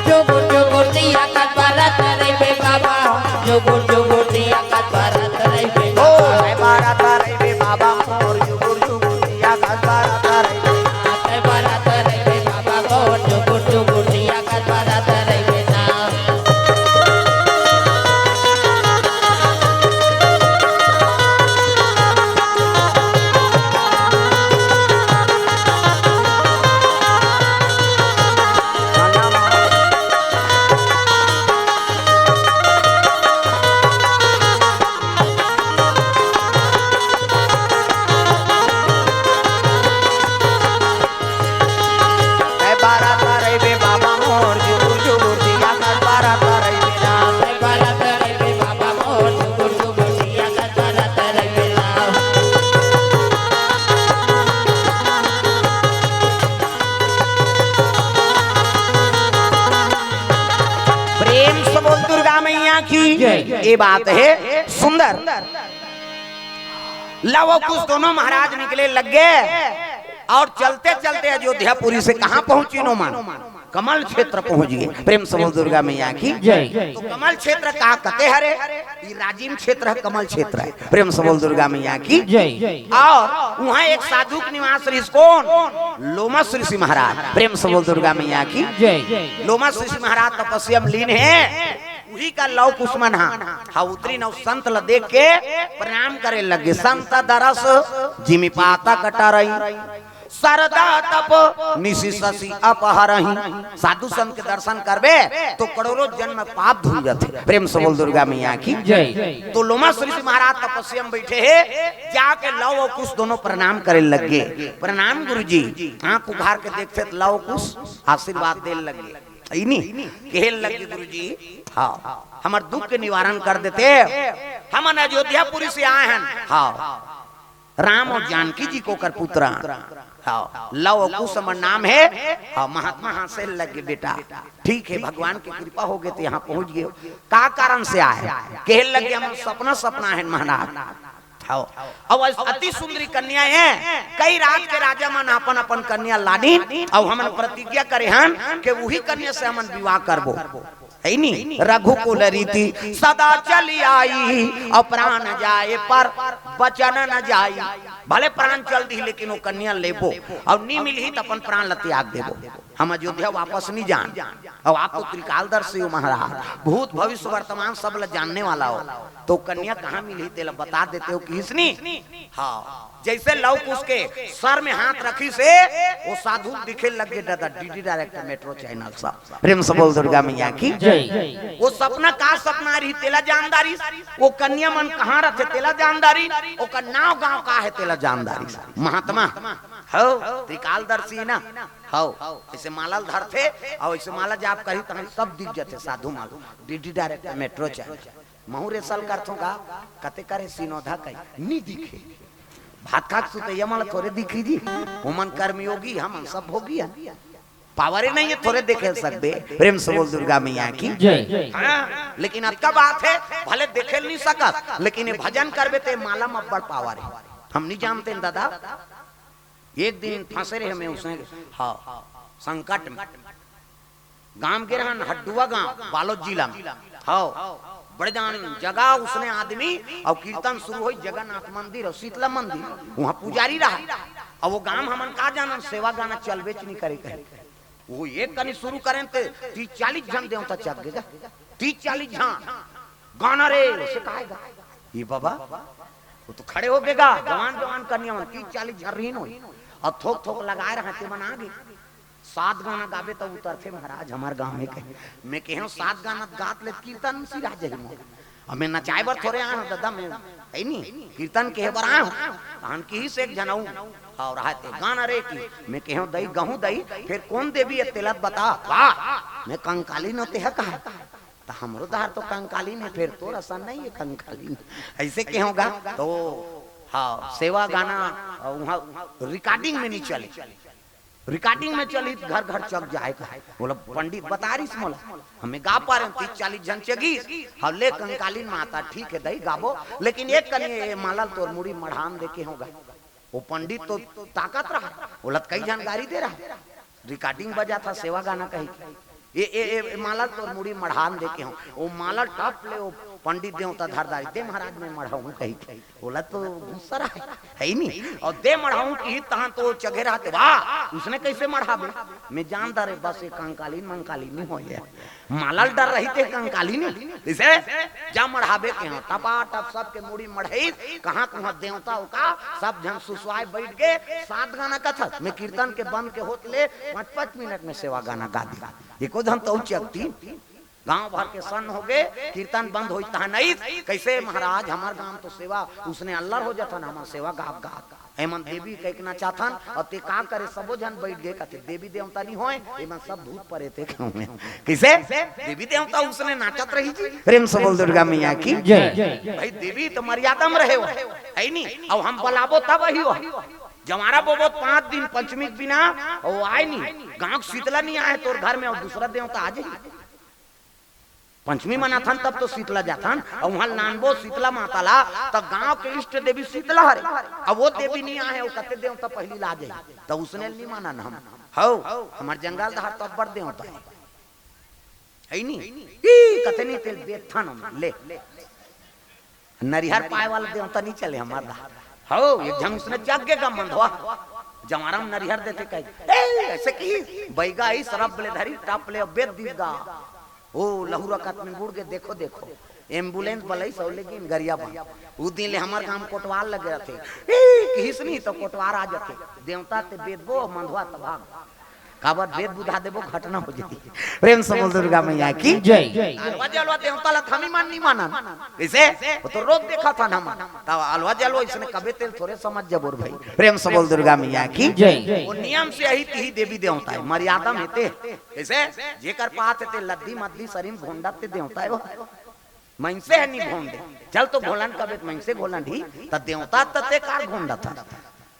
जुगुर जुगुर दिया, काय बारा तरई बे बाबा, जुगुर जुगुर दिया, काय बारा तरई बे ओ, बाबा। काय बारा तरई बे बाबा मोर, जुगुर जुगुर दिया, काय बारा तरई बे। काय बारा तरई बे बाबा मोर, जुगुर जुगुर दिया, काय बारा तरई बे ना। ए बारा तरई बे बाबा मोर, जुगुर जुगुर दिया कर बारा तरई बे ना। ए बारा तरई बे बाबा मोर, जुगुर जुगुर दिया कर बारा तरई बे ना। प्रेम से बोल दुर्गा मैया की। जय। ये बात है सुंदर। लव कुश दोनों महाराज निकले लग गए और चलते चलते अयोध्यापुरी से कहाँ पहुंची नो मान? कमल क्षेत्र पहुंच गए। प्रेम से बोल दुर्गा मैया की। जय। तो कमल क्षेत्र का कते हरे? ये राजिम क्षेत्र है, कमल क्षेत्र है। प्रेम से बोल दुर्गा मैया की। जय। और वहाँ एक साधु के निवास रहिस, कौन? लोमश ऋषि महाराज। प्रेम से बोल दुर्गा मैया की। जय। लोमश ऋषि महाराज तपस्या में लीन है। उही का लव कुश मन हा, हा उतरी नव संत ल देख के प्रणाम करे लगे। संत दरस जिमि पातक टरई, सरदा तप निशि शशि अपहरही। साधु संत के दर्शन करबे तो करोड़ों जन्म पाप धुल जाथे। प्रेम से बोल दुर्गा मैया की। जय। तो लोमश ऋषि महाराज तपस्या में बैठे हे, जाके लव अउ कुश दोनों प्रणाम करे लग गे। प्रणाम गुरुजी। आंख उघार के देखथे त लव कुश आशीर्वाद दे लग गे। इनी कहे लग गे, गुरुजी, हाँ, हमर दुख के निवारण कर देते। हमन अयोध्यापुरी से आए हन। हाँ, राम अउ जानकी जी के ओकर पुत्र। हाँ, लव अउ कुश हमर नाम हे। हाँ, महात्मा हाँसे लग गे, बेटा, ठीक हे, भगवान के कृपा हो गे त यहाँ पहुँच गे। का कारण से आए? कहे लग गे, हमन सपना सपना हे महाराज। हाँ, अउ अति सुंदरी कन्या हे। कई राज के राजा मन अपन अपन कन्या लानिन, अउ हमन प्रतिज्ञा करे हन कि उही कन्या से हमन विवाह करबो। हे नी, रघुकुल रीति सदा चली आई, अउ प्राण जाए पर बचन न जाई। भले प्राण चल दिही, लेकिन वो कन्या लेबो, अउ नी मिलही त अपन प्राण ल त्याग देबो। हम अयोध्या वापस नी जान। अउ आप तो त्रिकालदर्शी हो महाराज, भूत भविष्य वर्तमान सब ल जानने वाला हो, तो कन्या कहाँ मिलही तेला बता देते हो किसनी। हाँ, जैसे लव कुश के सर में हाथ रखिस हे, वो साधु दिखे लग गे दादा, डीडी डायरेक्ट मेट्रो चैनल सब। प्रेम से बोल दुर्गा मैया की। जय। वो सपना का सपना रही तेला जानदारी, वो कन्या मन कहाँ रथे तेला जानदारी, ओकर नाव गांव का हे तेला जानदारी। महात्मा हो, त्रिकालदर्शी ना हो, ऐसे माला ल धरथे, अउ ऐसे माला जाप करी तहाँ सब दिख जाथे साधु माला। DD direct metro channel. महू रेसल करथों का, कते करे सिनोधा कही, नी दिखे। भात खा के सुते, ये मन थोरे दिखी जी। ओमन कर्मयोगी, हमन सब भोगी हन। पावरे नहीं हे, थोरे देखे सकबे। प्रेम से बोल दुर्गा मैया की। जय। हाँ, लेकिन अतका बात हे, भले देखे नहीं सकत, लेकिन ये भजन करबे ते माला में अब्बड़ पावर हे। हम नहीं जानते हैं दादा। एक दिन फंसे रहे हमें उसने, हाँ, संकट में। गांव गे रहन, हड्डुआ गांव, बालोद जिला में। हाँ, बड़े जान जगह उसने आदमी, अउ कीर्तन शुरू होई, जगन्नाथ मंदिर अउ शीतला मंदिर, वहाँ पुजारी रहा। अब वो गांव हमन का जानन, सेवा गाना चलबेच नहीं करे कहे। वो एक कनी शुरू करें ते तीस चालीस झन देवता चघ गे गा। तीस चालीस झन गाना रे, उसे कहे गा, ये बाबा, वो तो खड़े हो गे गा, जवान जवान कन्या मन, तीस चालीस झन रहिन होई। अउ थोक थोक लगाए रहा ते मन आ गे। सात गाना गाबे तब उतरथे महाराज हमर गांव में कहे। मैं कहेंव सात गाना गात ले कीर्तन सिरा जाही मोर। अब मैं नचाए बर थोरे आए हंव दादा, मैं हे नी, कीर्तन कहे बर आए हंव। तहन किहिस एक झन अउ, अउ रहा ते गाना रे कि मैं कहेंव दई गहूं दई, फेर कोन देवी हे तेला बता। वाह, मैं कंकाली नोते हे कहा। त हमरो डहर तो कंकालीन हे, फेर तोर असन नहीं हे कंकालीन। ऐसे कहेंव गा, तो हाँ, सेवा गाना, अ, वहाँ रिकॉर्डिंग में नहीं चले। रिकॉर्डिंग में चली त घर घर चघ जाए का। बोला, पंडित बता रहिस मोला, हमें गा पारेन, तीस चालीस झन चघिस। हाँ, ले कंकालीन माता, ठीक हे दई गाबो, लेकिन एक कनी ये माला ल तोर मुड़ी मढ़ान दे कहेंव गा। वो पंडित तो ताकत रहा, बोला त कई झन गारी दे रहा। रिकॉर्डिंग बजाथे सेवा गाना कही के। ये, ये, ये, ये माला ल तोर मुड़ी मढ़ान दे कहेंव। वो माला ल टप ले वो पंडित देवता धर डारिस, दे महाराज मैं मढ़ाहूं कही के। बोला त गुस्सा रहा, हे नी? अउ दे मढ़ाहूं किहिस तहां तो चघे रहा ते, वाह, उसने कैसे मढ़ाबे? मैं जानत रहेंव बस ये कंकालीन मंकालीन नहीं होय। माला ल डर रही ते कंकालीन नहीं। इसे जा मढ़ाबे कहेंव, टपाटप सबके मुड़ी मढ़ाइस, कहाँ कहाँ देवता हो का, सब झन सुसवाए बैठ गे, सात गाना कथस। मैं कीर्तन के बंद के होत ले पाँच पाँच मिनट में सेवा गाना गा दिस। एको झन तो चघतिस। गांव भर के सन्न हो गे, कीर्तन बंद होइस तहां नहीं, कैसे महाराज, हमर गांव तो सेवा उसने अल्लर हो जाथन, हमर सेवा गात गात। एमन देवी कहिके नचाथन, अउ ते का करे, सबो झन बैठ गे, कथे देवी देवता नहीं होय, एमन सब भूत परेत हे कहूं में। कैसे? देवी देवता उसने नाचत रही जी। प्रेम से बोल दुर्गा मैया की। जय। भाई देवी तो मर्यादा में रहे हो, हे नी? अउ हम बलाबो तब अही हो। जवारा बोबो पांच दिन पंचमी के बिना, वो आए नहीं। गांव के शीतला नहीं आए तोर घर में, अउ दूसरा देवता आ जाही। पंचमी मनाथन तब तो शीतला जाथन, अउ वहां लानबो शीतला माता ला, त गांव के इष्ट देवी शीतला हरे। अब वो देवी नहीं आए, वो कते देवता पहली ला जाए, त उसने नहीं मानन हम। हौ, हमर जंगल डहर तो अब्बड़ देवता हे। हे नी? ई कते नहीं तेल बेथन हम, ले। नरिहर पाए वाला देवता नहीं चले हमर डहर। हौ, एक झन उसने चघ गे गा मंधवा। जवारा में नरिहर देथे कही, ए, ऐसे की, बैगा ही सरप ले धरी, टप ले, बेद दिस गा। ओ, लहुरा कत में बुड़ गे, देखो, देखो। एम्बुलेंस बलई सौ लेकिन गरिया बन। उ दिन ले हमर गांव कोटवार लगे रथे। ए, किहिस नहीं तो कोटवार आ जाथे। देवता ते बेदबो, मंधवा त भाग। काबर बेद बुधा देबो, घटना हो जाही। प्रेम से बोल दुर्गा मैया की जय। अलवा जलवा देवता ला थमी मान नहीं मानन। कैसे? वो तो रोज देखा था ना मन। तब अलवा जलवा इसने कबे तेल थोड़े समझ जबोर भाई। प्रेम से बोल दुर्गा मैया की जय। वो नियम से यही तिही देवी देवता है, मर्यादा में ते। कैसे? जेकर पात ते लद्दी मद्दी सरीम भोंडा ते देवता है वो। मनसे ह नी भोंडे। चल तो घोलन कबे त मनसे घोलन ही, त देवता त ते का घोंडा था।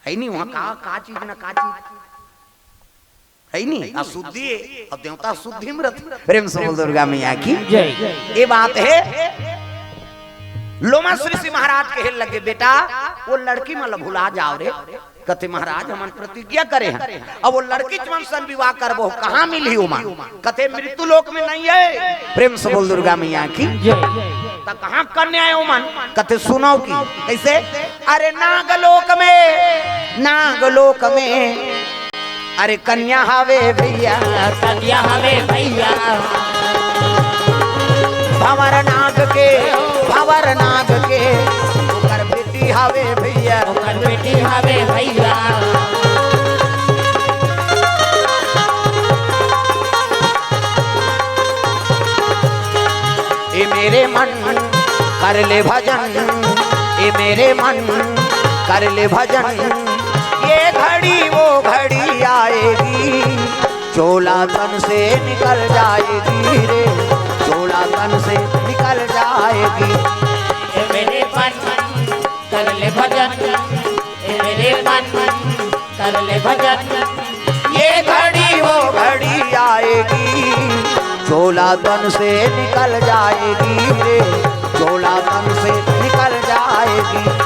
है नी वहाँ का, का चीज ना का चीज। है नी? अशुद्धि है, अब देवता शुद्धि में रहते। प्रेम से बोल दुर्गा मैया की जय। ये बात है। लोमस ऋषि महाराज कहे लगे, "बेटा, वो लड़की मन ल भुला जाओ रे।" कथे, "महाराज, हमन प्रतिज्ञा करे हन, अब वो लड़की मन सन विवाह करबो, कहाँ मिलही ओमन?" कथे, "मृत्यु लोक में नहीं है।" प्रेम से बोल दुर्गा मैया की जय। त कहाँ कन्या है ओमन? कथे, "सुनो की कैसे?" "अरे नागलोक में, नागलोक में, अरे कन्या हवे भैया, कन्या हवे भैया, भंवर नाग के, भंवर नाग के, ओकर बेटी हवे भैया, ओकर बेटी हवे भैया।" ए मेरे मन कर ले भजन, ए मेरे मन कर ले भजन, ये घड़ी वो घड़ी आएगी, चोला तन से निकल जाएगी रे, चोला तन से निकल जाएगी। ए मेरे मन कर ले भजन, ए मेरे मन कर ले भजन, ये घड़ी वो घड़ी आएगी, चोला तन से निकल जाएगी रे, चोला तन से निकल जाएगी,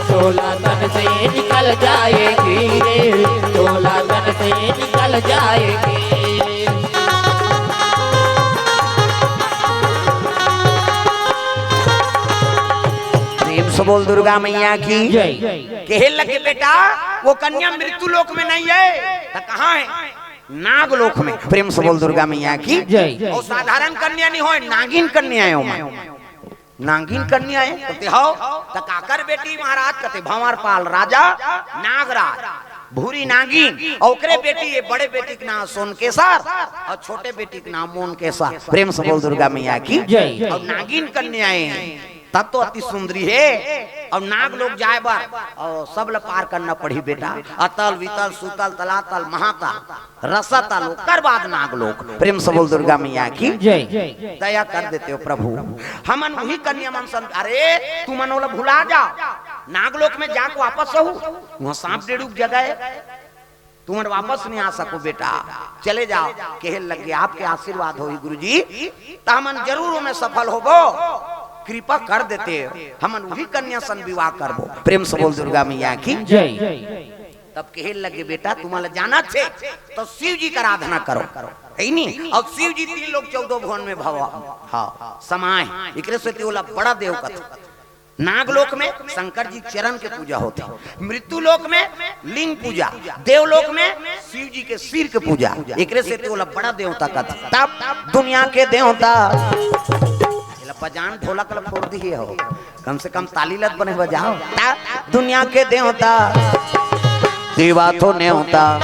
चोला तन से निकल जाएगी रे, चोला तन से निकल जाएगी। प्रेम से बोल दुर्गा मैया की जय। कहे लगे, "बेटा, वो कन्या मृत्यु लोक में नहीं है, त कहाँ है?" "नाग लोक में।" प्रेम से बोल दुर्गा मैया की जय। और साधारण कन्या नहीं होय, नागिन कन्या है ओमा। नागिन कन्या है, कथे, "हव, त काकर बेटी महाराज?" कथे, "भंवर पाल राजा नागराज, भूरी नागिन, और ओकरे बेटी, ये बड़े बेटी के नाम सोनकेसर और छोटे बेटी के नाम मोनकेसर।" प्रेम से बोल दुर्गा मैया की जय। और नागिन कन्या है, तब तो अति सुंदरी है। और नाग लोक जाए बर, और सब ल पार करना पड़ही बेटा, अतल, वितल, सुतल, तलातल, महातल, रसातल, ओकर बाद नाग लोक। प्रेम से बोल दुर्गा मैया की जय। दया कर देते हो प्रभु, हमन वही कन्या मन सन, अरे तुमन ओला भुला जाओ, नाग लोक में जाके वापस आहू, वहाँ सांप डेड़ू के जगह है। तुमन वापस नहीं आ सको बेटा, चले जाओ। कहे लगे, "आपके आशीर्वाद होही गुरुजी, त हमन जरूर ओमे सफल होबो, कृपा कर देते, हमन वही कन्या सन विवाह करबो।" प्रेम से बोल दुर्गा मैया की जय। तब कहे लगे, "बेटा, तुम्हारा जाना छे तो शिव जी का आराधना करो, है नी? और शिव जी तीन लोक चौदह भुवन में भवा, हाँ, समाए, एकरे से तोला बड़ा देव कथे।" नागलोक में शंकर जी चरण के पूजा होथे, मृत्यु लोक में लिंग पूजा, देवलोक में शिव जी के सिर के पूजा। एकरे से तोला बड़ा देवता कथे। तब दुनिया के देवता, एला बजान ढोलक ला फोड़ दिए हो, कम से कम ताली लत बने बजाओ। तब दुनिया के देवता देवा तो नेवता,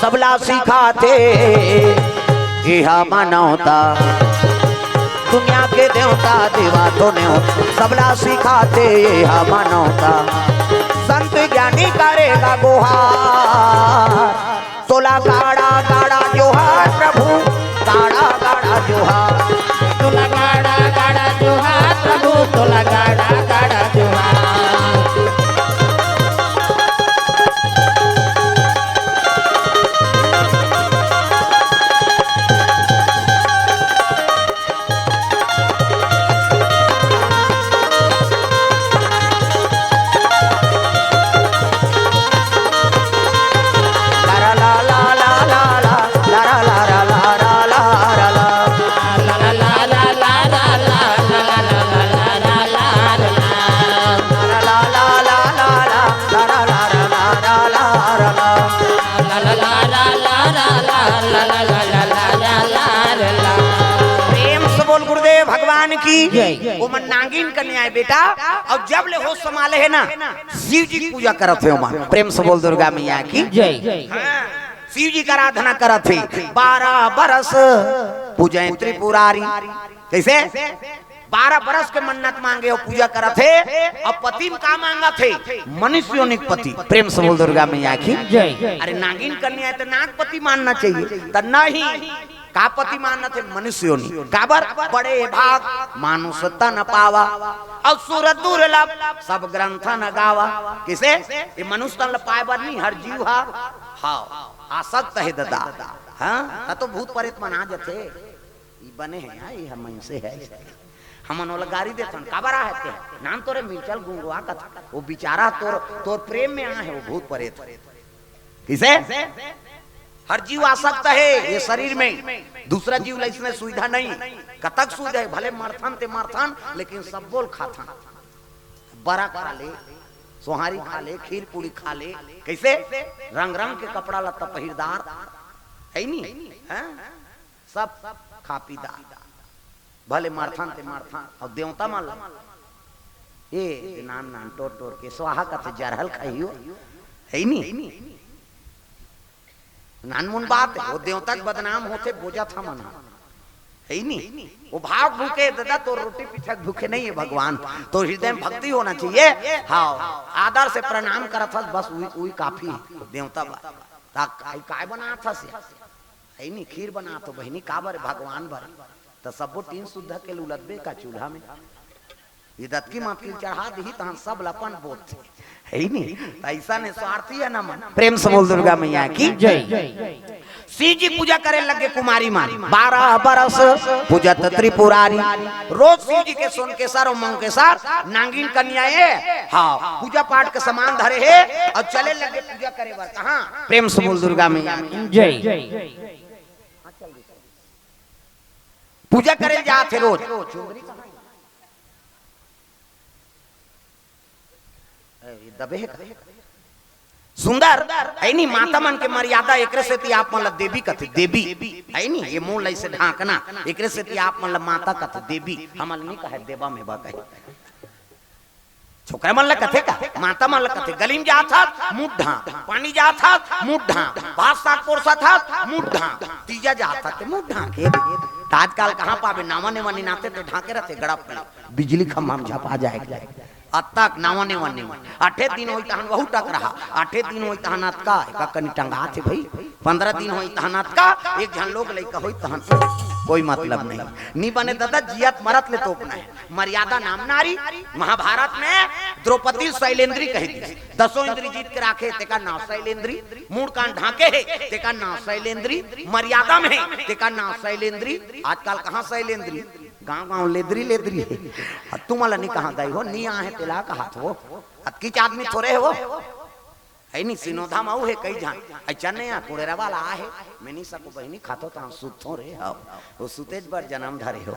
सबला सिखाथे एहा मानवता। दुनिया के देवता देवा तो नेवता, सबला सिखाथे एहा मानवता। संत ज्ञानी करेगा गुहार, तोला गाड़ा गाड़ा जोहार प्रभु, गाड़ा गाड़ा जोहार। तोला गाड़ा गाड़ा जोहार प्रभु, तोला गाड़ा गाड़ा जोहार। जय। ओमन नागिन कन्या हे बेटा। अउ जब ले होश संभाले हे ना, शिव जी के पूजा करत हे ओमन। प्रेम से बोल दुर्गा मैया की। जय। हाँ, शिव जी के आराधना करत हे। बारह बरस पूजे त्रिपुरारी। कइसे? बारह बरस के मन्नत मांगे अउ पूजा करत हे। अब पति म का मांगत हे? मनुष्य योनि के पति। प्रेम से बोल दुर्गा मैया की। जय। अरे नागिन कन्या हे त नागपति मानना चाहिए, त नहीं। का पति मानत हे? मनुष्य योनि। काबर? बड़े भाग मानुष तन पावा, अउ सुर दुर्लभ सब ग्रंथ न गावा। कइसे? ये मनुष्य तन ल पाए बर नहीं, हर जीव हा, हाँ, आसक्त हे ददा। हाँ, त तो भूत प्रेत मन आ जथे। ई बने हे, हाँ, ई हम मनसे हे। हमन ओला गारी देथन, काबर आहे ते? नाम तोरे मिर्चल गुंगवा कथा। वो बेचारा तोर, तोर प्रेम में आहे, वो भूत प्रेत। कइसे? हर जीव आसक्त हे ये शरीर में, दूसरा जीव ला इसने सुविधा नहीं। कतक सुविधा हे, भले मरथन ते मरथन, लेकिन सब बोल खाथन। बरा खा ले, सोहारी खा ले, खीर पूड़ी खा ले। कइसे? रंग रंग के कपड़ा लत्ता पहिरदार, हे नी? हाँ? सब खा पी दार। भले मरथन ते मरथन, अउ देवता मन ला, ए, नान नान टोर टोर के स्वाहा कथे, जरहल खाइयो, हे नी? नानमुन बात हे, वो देवता के बदनाम होथे, बोजत हमन हा, हे नी? वो भाव भूखे ददा, तोर रोटी पीछा के भूखे नहीं हे भगवान, तोर हृदय में भक्ति होना चाहिए। हाँ, आदर से प्रणाम करत हस, बस उही, उही काफी हे, देवता बा। ता काय, काय बनात हस? हे नी, खीर बनात हो बहिनी, काबर? भगवान बर। त सबो टीन सुद्धा के लुलदबे का चूल्हा में। ये दतकी मातकी चढ़ा दिही, तहन सब लपन बोत थे। हे नी? त अइसन हे स्वार्थी हे ना मन। प्रेम से बोल दुर्गा मैया की। जय। शिव जी पूजा करे लगे कुमारी मन। बारह बरस पूजत त्रिपुरारी। रोज शिव जी के सोनकेसर अउ मंगकेसर नागिन कन्या हे। हाँ, पूजा पाठ के सामान धरे हे अउ चले लगे पूजा करे बर। कहाँ? प्रेम से बोल दुर्गा मैया की। जय। पूजा करे जात हे रोज। ए, ये दबे हे का? सुंदर, हे नी, माता मन के मर्यादा, एकरे सेती आप मन ला देवी कथे, देवी, हे नी, ये मुंह ला अइसे ढांकना, एकरे सेती आप मन ला माता कथे, देवी, हमन नी कहे, देवा में बा कहे। छोकरा मन ला कथे का? माता मन ला कथे, गली में जात हस, मुंह ढांक, पानी जात हस, मुंह ढांक, भात साग परोसत हस, मुंह ढांक, तीजा जात हस, ते मुंह ढांक, ये दे। त आजकल कहाँ पाबे, नावा नेवा निनाथे ते ढांके रथे, गड़प गड़प, बिजली खम्भा में झपा जाए के। अतक नावा नेवा निनाथे। आठे दिन होई तहन वहू टकरहा, आठे दिन होई तहन अतका, एका कनी टंगाथे भई, पंद्रह दिन होई तहन अतका, एक झन लोग लइका होई तहन कोई मतलब नहीं। नी बने ददा, जियत मरत ले तोपना हे। मर्यादा नाम नारी। महाभारत में द्रौपदी शैलेंद्री कही थी, दसों इंद्री जीत के राखे, तेका नाव शैलेंद्री। मूड़ कान ढांके हे, तेका नाव शैलेंद्री। मर्यादा में हे, तेका नाव शैलेंद्री। आजकल कहाँ शैलेंद्री? गांव गांव लेदरी लेदरी हे। अ तुमन ला नी कहा दाई हो, नी आहे तेला कहात हो। अतकीच आदमी थोरे हे वो। हे नी, सिनोधा म अउ हे कई झन। अइचन नहीं आ, कुड़ेरा वाला आहे। मैं नी सको बहिनी खाथो त हम सुतथो रे हव। वो सुतेच बर जनम धरे हो।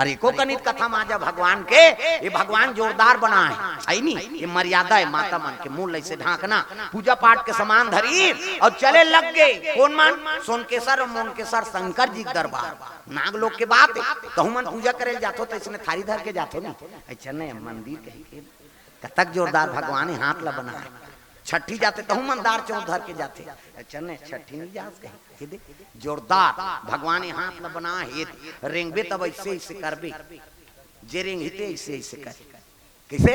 अरे एको कनित कथा माजा भगवान के, ये भगवान जोरदार बनाए। हे नी, ये मर्यादा हे माता मन के, मुंह ल अइसे ढांकना, पूजा पाठ के सामान धरी अउ चले लग गे। कोन मन? सोनकेसर अउ मोनकेसर शंकर जी के दरबार। नाग लोग के बात हे, कहूं मन पूजा करे ल जाथो त अइसने थारी धर के जाथो नी। अइचन नहीं, मंदिर कही के कतक जोरदार भगवान हे, हाथ ला बनाए। छट्ठी जाथे तहूं मन दार चौंक धर के जाथे। अइचन नहीं, छट्ठी नी जास कही, ये दे, जोरदार भगवान हे, हाथ ला बनाए हे, ये दे, रेंगबे तब अइसे, अइसे करबे, जे रेंगही ते अइसे, अइसे करे। कइसे?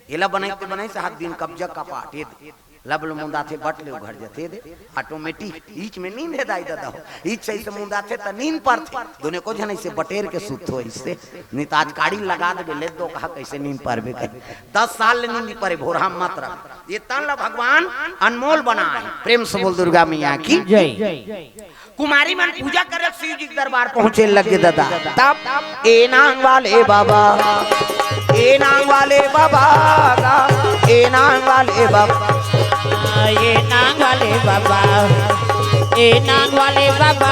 एला बनाई ते बनाई से हाथ दिन कब्जा का पाट, ये दे। लब ल मुंदाथे, बट ले उघड़ जथे दे, automatic। ईच में नींद हे दाई ददा हो, ईच से अइसे मुंदाथे त नींद परथे। दुने को झन अइसे बटेर के सुतथो अइसे, नी त आज काड़ी लगा देबे, ले दो कहा कइसे नींद परबे कही। दस साल ले नींद परे, भोरहा मत रख। ये तन ल भगवान अनमोल बनाए। प्रेम से बोल दुर्गा मैया की। जय। कुमारी मन पूजा करे शिव जी के दरबार पहुंचे लगे ददा। तब ए नांग वाले बाबा, ए नांग वाले बाबा गा, ए नांग वाले बाबा। ए नांग वाले बाबा, ए नांग वाले बाबा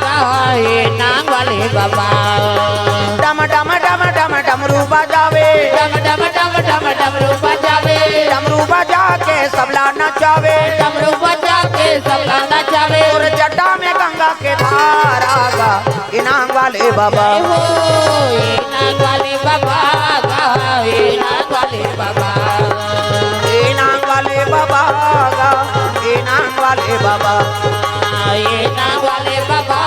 गा, ए नांग वाले बाबा। डम डम डम डम डमरू बजावे। डम डम डम डम डमरू बजावे। डमरू बजा के सबला नचावे। डमरू बजा के सबला नचावे। तोर जटा में गंगा के धारा गा, ए नांग वाले बाबा। हो, ए नांग वाले बाबा गा, ए नांग वाले बाबा। ए नांग वाले बाबा गा, ए नांग वाले बाबा। ए नांग वाले बाबा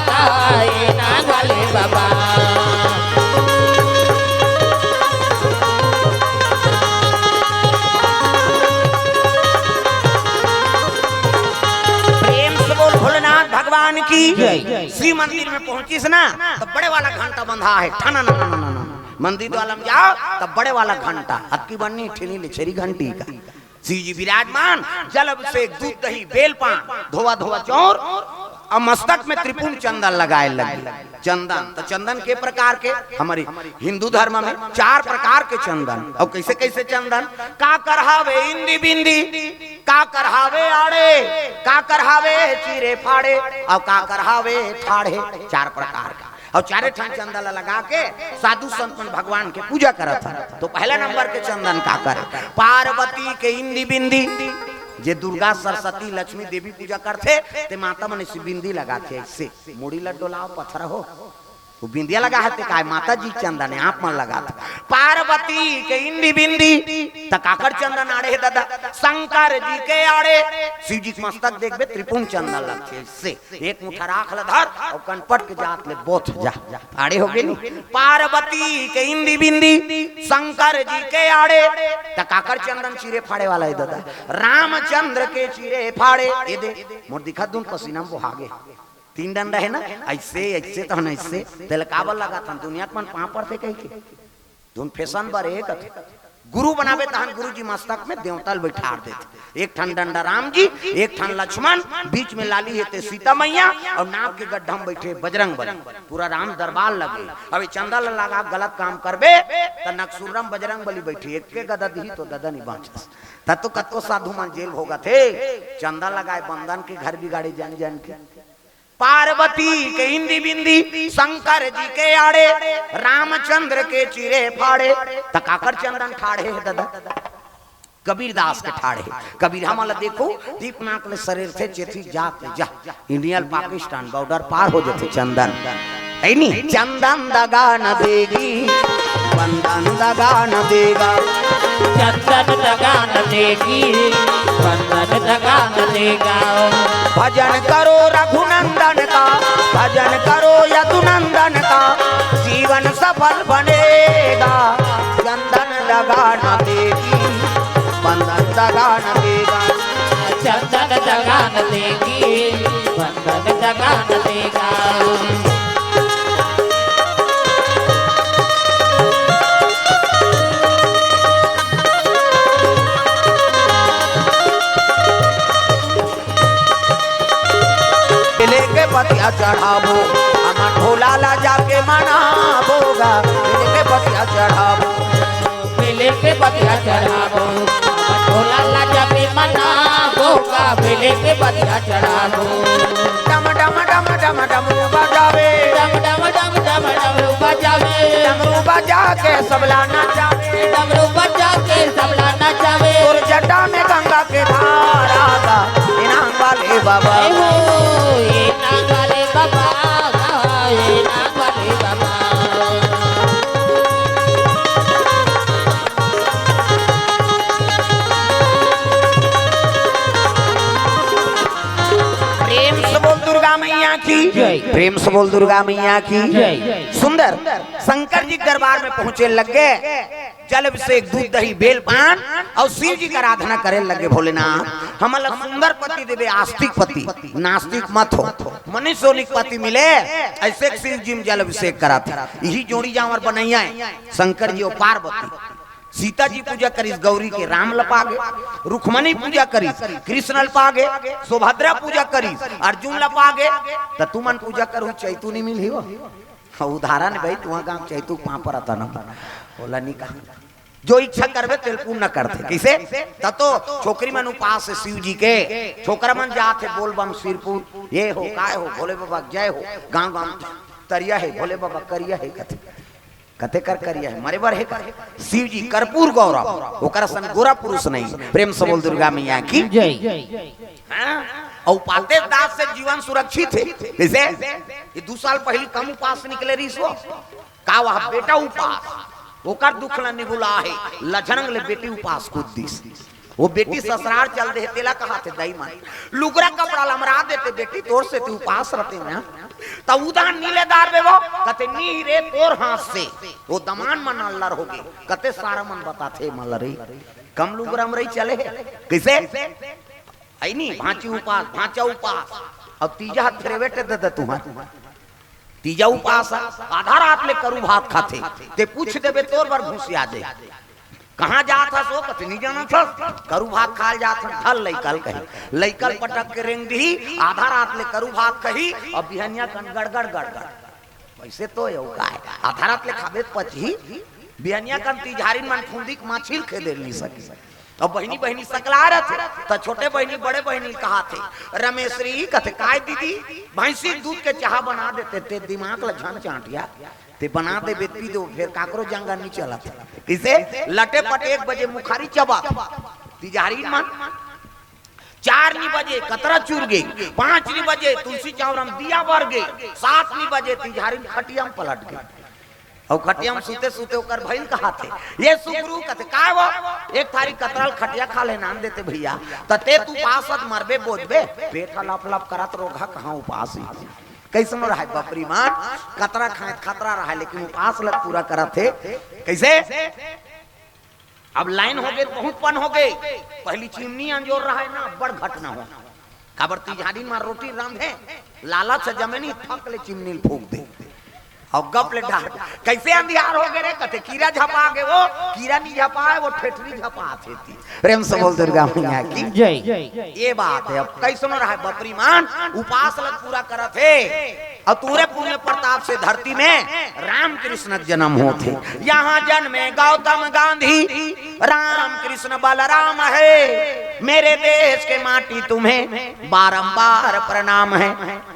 गा, ए नांग वाले बाबा। प्रेम से बोल भोलेनाथ भगवान की। जय। शिव मंदिर में पहुंचिस ना, तो बड़े वाला घंटा बंधा है, ठना ना ना ना ना ना। मंदिर द्वार में जाओ, तब बड़े वाला घंटा, अतकी बन्नी ठेनी ले छेरी घंटी का। शिव जी विराजमान, जल अभिषेक, दूध दही, बेल पान, धोवा धोवा चौर, और मस्तक में त्रिपुंड चंदन लगाए लगे। चंदन, तो चंदन के प्रकार के, हमारे हिंदू धर्म में चार प्रकार के चंदन। और कैसे कैसे चंदन? काकर हावे इंदी बिंदी, काकर हावे आड़े, काकर हावे चीरे फाड़े, और काकर हावे ठाढ़े, चार प्रकार का। और चारे ठन चंदन ला लगा के साधु संत मन भगवान के पूजा करत हन। तो पहला नंबर के चंदन काकर? पार्वती के इंदी बिंदी, जे दुर्गा सरस्वती लक्ष्मी देवी पूजा करथे, ते माता मन से बिंदी लगाथे, ऐसे मुड़ी ला डोलाओ पथरा हो। वो बिंदिया लगा है ते काय? माता जी चंदन है, आप मन लगा था। पार्वती के इंदी बिंदी, त काकर चंदन आड़े है दादा? शंकर जी के आड़े। शिव जी के मस्तक देखबे, त्रिपुंड चंदन लगथे, से एक मुठा राख ल धर और कनपट के जात ले बोथ जा, आड़े हो गेली। पार्वती के इंदी बिंदी, शंकर जी के आड़े, त काकर चंदन चीरे फाड़े वाला है दादा? रामचंद्र के चीरे फाड़े। ये दे, मोर दिखत दुन पसीना में बोहागे। तीन डंडा है ना, ऐसे, ऐसे तो हम ऐसे, तेल काबर लगाथन? दुनिया के मन पाँव पड़थे कहिके। धुन फैशन बर एक अथे। गुरु बनाबे तहन गुरु जी मस्तक में देवता ल बैठार देथे। एक ठन डंडा राम जी, एक ठन लक्ष्मण, बीच में लाली हे ते सीता मैया, और नाक के गड्ढा में बैठे बजरंग बली। पूरा राम दरबार लगे। अब ये चंदा ल लगा गलत काम करबे, त नकसुर्रम बजरंग बली बैठे, एक के गदा दिही तो ददा नहीं बाँचस। त तो कतको साधु मन जेल भोगत हे, चंदा लगाए बंदन के घर बिगाड़े जन जन के। पार्वती के इंदी बिंदी, शंकर जी के आड़े, रामचंद्र के चीरे फाड़े, त काकर चंदन ठाढ़े हे दादा? कबीरदास के ठाढ़े। कबीर हमन ल देखो, दीपनाथ ले सरेरथे चेथी जात ले जा, इंडिया ल पाकिस्तान बॉर्डर पार हो जथे चंदन। है नी? चंदन दगा न देगी, बंदन दगा न देगा। चंदन दगा न देगी, बंदन दगा न देगा। भजन करो रघुनंदन का, भजन करो यदुनंदन का, जीवन सफल बनेगा। चंदन दगा न देगी, बंदन दगा न देगा। चंदन दगा न देगी, बंदन दगा न देगा। लेके पतिया चढ़ाबो, हमन भोला ला जाके मनाबो गा। लेके पतिया चढ़ाबो, बेले के पतिया चढ़ाबो, भोला ला जाके मनाबो गा, बेले के पतिया चढ़ाबो। डम डम डम डम डमरू बजावे, डम डम डम डम डमरू बजावे, डमरू बजा के सबला नचावे, डमरू बजा के सबला नचावे। तोर जटा में गंगा के धारा गा, इनाम वाले बाबा। ए हो, इनाम वाले बाबा, ए इनाम वाले बाबा। प्रेम से बोल दुर्गा मैया की जय। प्रेम से बोल दुर्गा मैया की जय। सुंदर शंकर जी के दरबार में पहुंचे लग गए। जल अभिषेक, दूध, दही, बेल, पान और शिव जी का आराधना करे लगे। भोलेनाथ, हमन ला सुंदर पति देबे, आस्तिक पति, नास्तिक मत हो। मनुष्य योनि के पति मिले, ऐसे शिव जी में जल अभिषेक कराथे। यही जोड़ी जांवर बनइया हे, शंकर जी और पार्वती। सीता जी पूजा करिस गौरी के, राम ल पागे। रुक्मणी पूजा करिस, कृष्ण ल पागे। सुभद्रा पूजा करिस, अर्जुन ल पागे। त तुमन पूजा करहू, चैतू नहीं मिलही हो। उदाहरण भाई, तुहा गांव चैतू पांव परत न, ओला नहीं कहा। जो इच्छा करबे, तेल पूर्ण करथे। कैसे? त तो छोकरी मन उपास हे शिव जी के, छोकरा मन जात हे बोल बम सिरपुर, ये हो, काय हो, भोले बाबा जय हो, गांव गांव तरिया हे, भोले बाबा करिया हे कथे। कते कर करिया हे, मरे बर हे का? शिव जी कर्पूर गौरम, ओकर असन गोरा पुरुष नहीं। प्रेम से बोल दुर्गा मैया की जय। हाँ? अउ पातेश दास से जीवन सुरक्षित हे। कइसे? ये दू साल पहिली कम उपास निकले रहिस वो। का वह बेटा उपास, ओकर दुख ल निगुला हे, लझरंग ले बेटी उपास कूद दिस। वो बेटी ससुरार चल दे, तेला कहाथे दाई मन, लुगरा कपड़ा ल अमरा देते बेटी, तोर सेती उपास रहितेंव। त उधान नी ले दारबे वो, कथे नी रे तोर हाथ से। वो दमांद मन अल्लर होगे, कथे सारा मन बताथे मलरी, कम लुगरा अमरई चले हे। कइसे? अइ नी, भांची उपास, भांचा उपास, अउ तीजा ह फेरवेट दे दे तुंहर। तीजा उपास, आधा रात ले करू भात खाथे, ते पूछ देबे तोर बर घुसिया दे। कहाँ जात हस वो? कथे नी जानत हस, करू भात खाय ल जात हन। ढल लइका ल कही, लइका ल पटक के रेंग दिही, आधा रात ले करू भात खही, अउ बिहनिया कन गड़गड़ गड़गड़। वइसे तो एहू काय, आधा रात ले खाबे त पचही। बिहनिया कन तिजहारिन मन फुंदी के माछी ल खेदे ल नी सके। अउ बहिनी बहिनी सकला रथे, त छोटे बहिनी बड़े बहिनी ल कहाथे, रमेसरी कथे, काय दीदी, भइँसी दूध के चाहा बना देते, ते दिमाग ल झन चांटिया, ते बना देबे त पी देबो, फेर काकरो जंगा नी चलत। कइसे? लटे पटे एक बजे मुखारी चबाथे तिजहारिन मन। चार नी बजे कतरा चुर गे, पाँच नी बजे तुलसी चौरा म दिया बर गे, सात नी बजे तिजहारिन खटिया म पलट गे। अउ खटिया म सुते सुते ओकर भई ल कहाथे, ये सुगरू, कथे, काय वो? एक थारी कतरा ल खटिया खाल्हे नान देते भइया, त ते त उपास अस, मरबे बोजबे, पेट ह लप लप करत, रोगहा कहाँ उपास हे। कइसनो रहय बपरी मन, कतरा खाय त खतरा रहय, लेकिन उपास ल पूरा करत हे। कइसे? अब लाइन होगे त बहुत पन होगे। पहिली चिमनी अंजोर रहय ना, बड़ घटना हो। काबर तिजहारिन म रोटी रांधे, लालच से जमे नी, थक ले चिमनी ल फूंक दे। अउ गप ले डार, कइसे अंधियार होगे रे? कथे, कीरा झपा गे वो, कीरा नी झपाय, वो ठेठरी झपाथे ती। प्रेम से बोल दुर्गा मैया की। जय। ये बात हे, अब कइसनो रहय बपरी मन, उपास ल पूरा करत हे। अउ तोरे पुण्य प्रताप से धरती में रामकृष्ण के जनम होथे। यहाँ जन्मे गौतम गांधी, रामकृष्ण बलराम हे। मेरे देश के माटी तुम्हें बारंबार प्रणाम हे।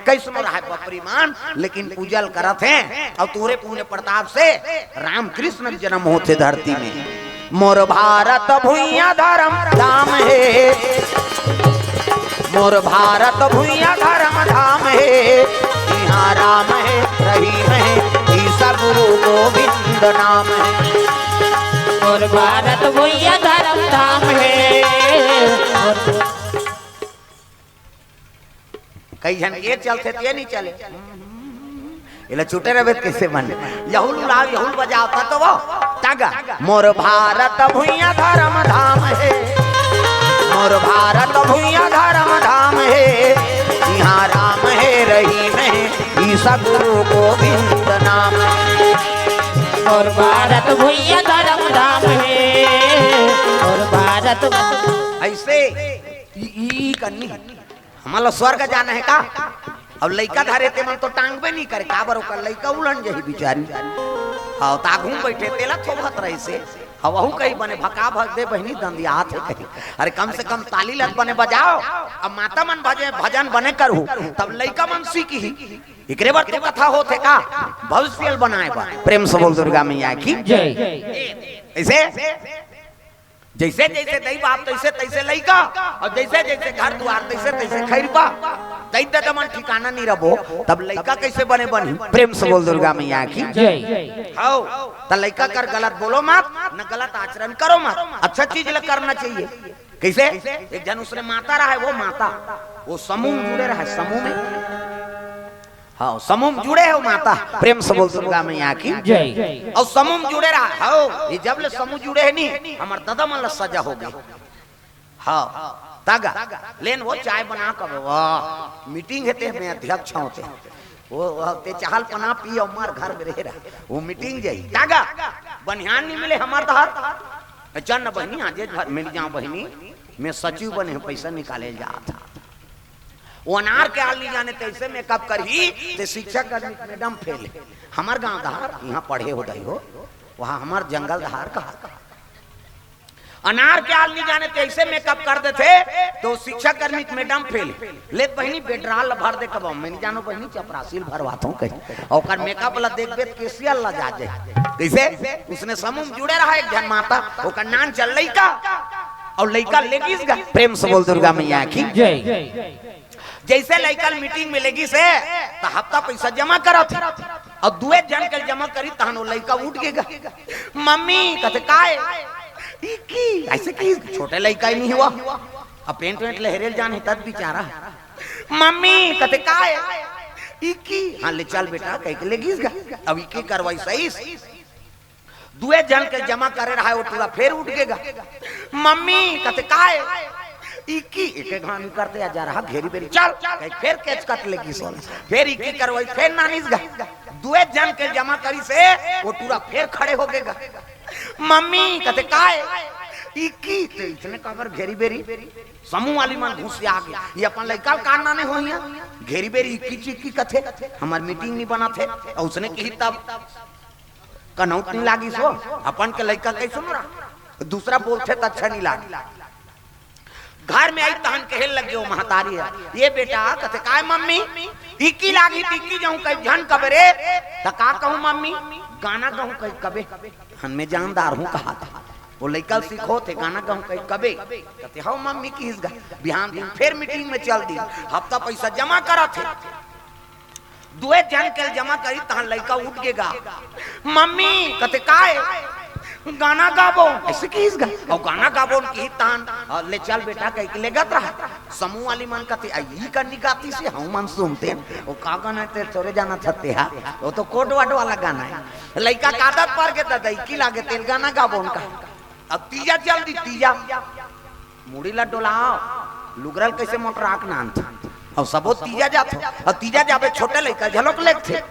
कइसनो रहय बपरी मन, लेकिन पूजा ल करत हे। अउ तोरे पुण्य प्रताप से रामकृष्ण के जनम होथे धरती में। मोर भारत भुइयां धरम धाम हे, मोर भारत भुइयां धरम धाम हे, इहाँ राम हे, रहीम हे, ईसा गुरु गोविंद नाम हे। मोर भारत भुइयां धरम धाम हे। कई झन ये चलथे त ये नी चले। एला छूटे रहिबे त कइसे बने? यहुल उलाव, यहुल बजाव, त तो वो तागा। मोर भारत भुइयां धरम धाम हे, मोर भारत भुइयां धरम धाम हे, इहाँ राम हे, रहीम हे, ईसा गुरु गोविंद नाम हे। मोर भारत भुइयां धरम धाम हे, मोर भारत। अइसे ई, ई कन्नी हमन ला स्वर्ग जाना हे का? अउ लइका धरे ते मन तो टांगबे नी करे, काबर ओकर लइका उलझ जही बिचारी। हव, त आघू म बइठे तेला थोभत रहिसे। हव, वहू कही बने भका भक दे बहिनी, दंदियात हे कही। अरे कम से कम ताली ल त बने बजाव। अब माता मन भजे, भजन बने करहू, तब लइका मन सीखही। एकरे बर तो कथा होथे का? भविष्य ल बनाए बर। प्रेम से बोल दुर्गा मैया की। जय। अइसे जइसे जइसे दई बाप तइसे तइसे लइका, अउ जइसे जइसे घर दुवार तइसे तइसे खइरबा। दई ददा मन ठिकाना नी रबो, तब लइका कइसे बने बनही? प्रेम से बोल दुर्गा मैया की। जय। हव, त लइका कर गलत बोलो मत, न गलत आचरण करो मत, अच्छा चीज ल करना चाहिए। कइसे? एक झन उसने माता रहय, वो माता, वो समूह म जुड़े रहय, समूह में। हव, समूह म जुड़े हे वो माता, प्रेम से बोल दुर्गा मैया की। जय। अउ समूह म जुड़े रहय, हव, ये जब ले समूह जुड़े हे नी, हमर ददा मन ला सजा होगे। हव, तागा, लेन वो चाय बना के, वाह, मीटिंग हे ते में अध्यक्ष हों ते। वो, वो ते चाहा ल पना पी अउ मर घर में रहे रहा। वो मीटिंग जाही, तागा, बनिहान नी मिले हमर डहर। चल न बहिनी, आजे घर मिल जाव बहिनी, में सचिव बने हँव, पइसा निकाले ल जात हँव। वो अनार के आल नी जाने तइसे मेकअप करही, ते शिक्षा कर्मी के मैडम फेल हे। हमर गाँव डहर, इहाँ पढ़े हो दई हो, वहाँ हमर जंगल डहर कहा। अनार के आल नी जाने तइसे मेकअप कर देथे, त शिक्षा कर्मी के मैडम फेल हे। ले त बहिनी, बेडराल ल भर दे कबो, में नी जानों बहिनी, चपरासी ल भरवाथों कही। ओकर मेकअप ल देखबे त केसिया लजा जाही। कइसे? उसने समूह म जुड़े रहय एक झन माता, ओकर नान चल लइका, अउ लइका लेगिस गा। प्रेम से बोल दुर्गा मैया की। जय। जइसे लइका ल मीटिंग में लेगिस हे, त हफ्ता पइसा जमा करत हे। अउ दुए झन के जमा करिस, तहन ओ लइका उठ गे गा। मम्मी, कथे, "काय?" "इक्की।" अइसे किहिस, छोटे लइका ही नइ हवय। अब पेंट वेंट लहरे ल जान हे तब बिचारा। "मम्मी," कथे, "काय?" "इक्की।" "हाँ, ले चल बेटा," कहिके लेगिस गा। अब इक्की करवाइस हे। दुए झन के जमा करे रहय, ओ टूरा फेर उठ गे गा। "मम्मी," कथे, "काय?" "इक्की।" एक एक घानी करते आ जा रहा घेरी बेरी, "चल," कहिके फेर केचकट लेगिस ओला। फेर इक्की करवाइस, फेर नानिस गा। दुए झन के जमा करिस हे, ओ टूरा फेर खड़े हो गे गा। "मम्मी," कथे, "काय?" "इक्की।" "त अइसने काबर घेरी बेरी?" समूह वाली मन घुसिया गे, "ये अपन लइका ल का नाने होही?" घेरी बेरी इक्की चिक्की कथे, "हमर मीटिंग नइ बनत हे।" अउ अइसने किही तब कनौत नइ लागिस हो, अपन के लइका कइसे सुन रहा, दूसरा बोलथे त अच्छा नइ लागे। घर में आइस तहन कहे लगे ओ महतारी ह, "ये बेटा," कथे, "काय मम्मी?" "इक्की लागही त इक्की जाहूं कहि झन कबे रे।" "त का कहूं मम्मी?" "गाना गाहूं कहि कबे, हन में जानदार हूं," कहा था। ओ लइका ल सिखोथे, "गाना गाहूं कहि कबे।" कथे, "हव मम्मी," किहिस गा। बिहान दिन फेर मीटिंग में चल दिस, हफ्ता पइसा जमा करत हे। दुए झन के जमा करिस, तहां लइका उठ गे गा। "मम्मी," कथे, "काय?" "गाना गाबो।" अइसे किहिस गा। अउ गाना गाबो किहिस तहां, "अ, ले चल बेटा," कहिके लेगत रहा। समूह वाली मन कथे, "अ, ई कनी गातिस हे, हमू मन सुनतेन।" "ओ का गाना हे ते थोरे जानत हस ते हा, ओ तो कोड वर्ड वाला गाना हे।" लइका के आदत पर गे ददा, इक्की लागे तेला गाना गाबो न का। अब तीजा चल दिस, तीजा। मुड़ी ला डोलाव, लुगरा ल कइसे मोटरा के नानथे। अउ सबो तीजा जाथे, अउ तीजा जाबे छोटे लइका ल घलोक लेगथे।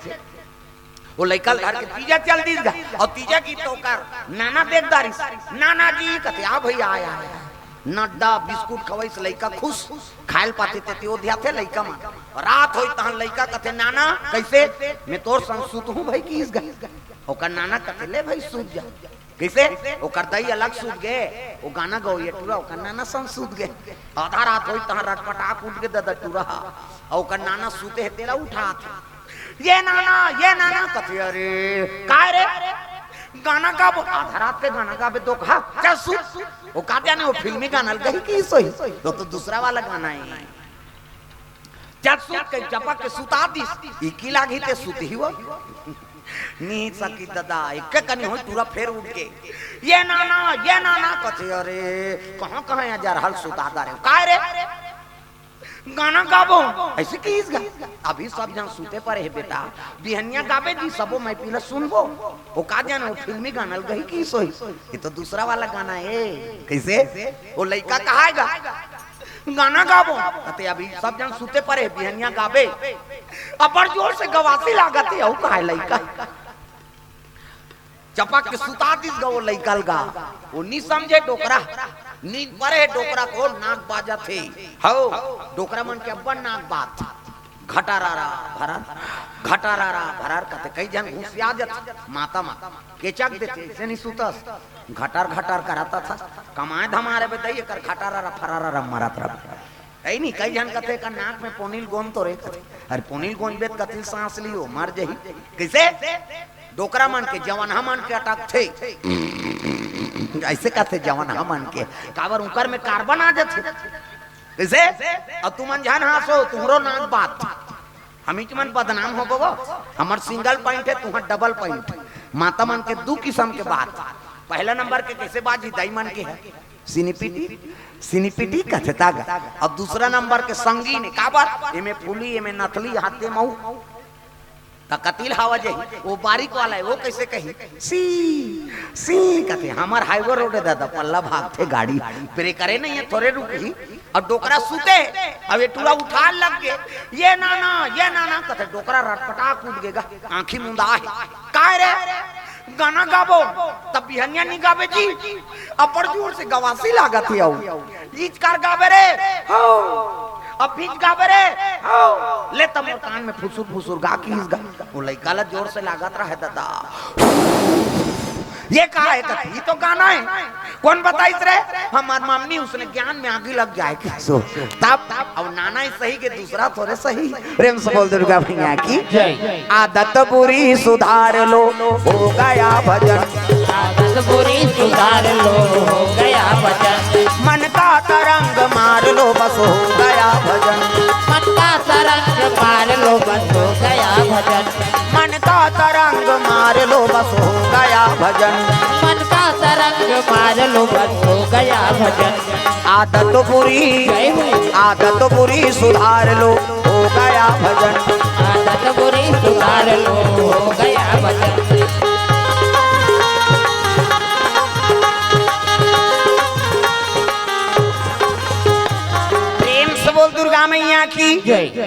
ओ लइका ल धर के तीजा चल दिस गा, अउ तीजा गीत ओकर नाना देख डारिस। "नाना जी," कथे, "आ भइया, आ, आ, आ।" नड्डा बिस्कुट खवइस, लइका खुस, खाय ल पाथे तेती ओधियाथे लइका मन। रात होइस तहां लइका कथे, "नाना, कइसे?" "मैं तोर संग सुतहूं भई," किहिस गा। ओकर नाना कथे, "ले भई, सुत जा।" कइसे? ओकर दई अलग सुत गे, ओ गाना गवइया टूरा ओकर नाना संग सुत गे। आधा रात होइस तहां रटपटाक उठ गे ददा टूरा ह। अउ ओकर नाना सुते हे तेला उठाथे। "ये नाना, ये नाना," कथे, "अरे, काय रे?" "गाना गाबो।" "आधा रात के गाना गाबे तो कहा, चल सुत।" ओ का जाने ओ फिल्मी गाना ल गही किहिस होही, ओ तो दूसरा वाला गाना हे। चल सुत कहि चपक के सुता दिस। इक्की लागही ते सुतही ओ। नी सकिस ददा, एके कनी होइस टूरा फेर उठ गे। "ये नाना, ये नाना," कथे, "अरे, कहां कहां ए जरहा ल सुता डारे हव?" "काय रे?" "गाना गाबो।" अइसे किहिस गा। "अभी सब झन सुते परे हे बेटा, बिहनिया गाबे जी, सबो मैपिल ला सुनबो।" ओ का जाने ओ फिल्मी गाना ल गही किहिस होही, ये तो दूसरा वाला गाना हे। कइसे? ओ लइका कहाय गा, "गाना गाबो।" कथे, "अभी सब झन सुते परे, बिहनिया गाबे।" अब्बड़ जोर से गवासी लागत हे, अउ कहाय लइका। चपक के सुता दिस गा ओ लइका ल गा। ओ नी समझे डोकरा, नींद परे हे डोकरा के, नाक बाजत हे। हव, डोकरा मन के अब्बड़ नाक बाजथे। घटारारा भरार, घटारारा भरार कथे, कई झन घुसिया जथे, माता म केचक देथे, अइसे नी सुतस, घटार घटार करत हस, कमाय धमाय रबे तई एकर घटारारा फरारारा मरत रबे। अइ नी, कई झन कथे, "एकर नाक में पोनील गोंद तो रे," कथे, "अरे पोनील गोंजबे त कतिल सांस लियो, मर जही।" कइसे? डोकरा मन के, जवनहा मन के अटकथे, अइसे कथे जवनहा मन के, काबर उंकर में कार्बन आ जथे। कइसे? अउ तुमन झन हांसो, तुंहरो नाक बात। हमीच मन बदनाम होबो वो। हमर सिंगल पॉइंट हे, तुंहर डबल पॉइंट। माता मन के दू किसम के बात। पहला नंबर के कइसे बाजी, दाई मन के हे, सिनिपिटी, सिनिपिटी कथे ता गा। अउ दूसरा नंबर के संगीन हे, काबर? एमे फूली, एमे नथली, हाथे मऊ। त कतिल हवा जही, ओ बारीक वाला हे, ओ कइसे कही? सी, सी कथे, हमर हाईवे रोड हे ददा, पल्ला भागथे गाड़ी, ब्रेकरे नइ हे, थोरे रुकही। अउ डोकरा सुते, अउ ए टूरा उठाय ल लग गे, "ये नाना, ये नाना," कथे, डोकरा रटपटाक उठ गे गा, आंखी मुंदा हे। "काय रे? गाना गाबो?" "त बिहनिया नी गाबे जी, अब्बड़ जोर से गवासी लागत हे अउ।" "इचकार गाबे रे, हो, अभी गाबे रे, हो, ले त मोर कान में फुसुर फुसुर गा किहिस गा।" ओ लइका ला जोर से लागत रहे ददा। "ये का हे?" कथे, "ये तो गाना हे।" "कोन बताइस रे?" "हमर मम्मी, उसने ज्ञान में आगी लग जाए किहिस हो।" तब, अउ नाना ही सही के दूसरा थोरे सही। प्रेम से बोल दुर्गा मैया की। जय। आदत बुरी सुधार लो, हो गया भजन। आदत बुरी सुधार लो, हो गया भजन। मन का तरंग मार लो, बस हो गया भजन। मन का तो बस हो गया भजन। मन का तरंग मार लो, बस हो गया भजन। मन का तरंग मार लो, बस हो गया भजन। आदत बुरी, जय हो। आदत बुरी सुधार लो, हो गया भजन। आदत बुरी सुधार लो, हो गया भजन। प्रेम से बोल दुर्गा मैया की। जय।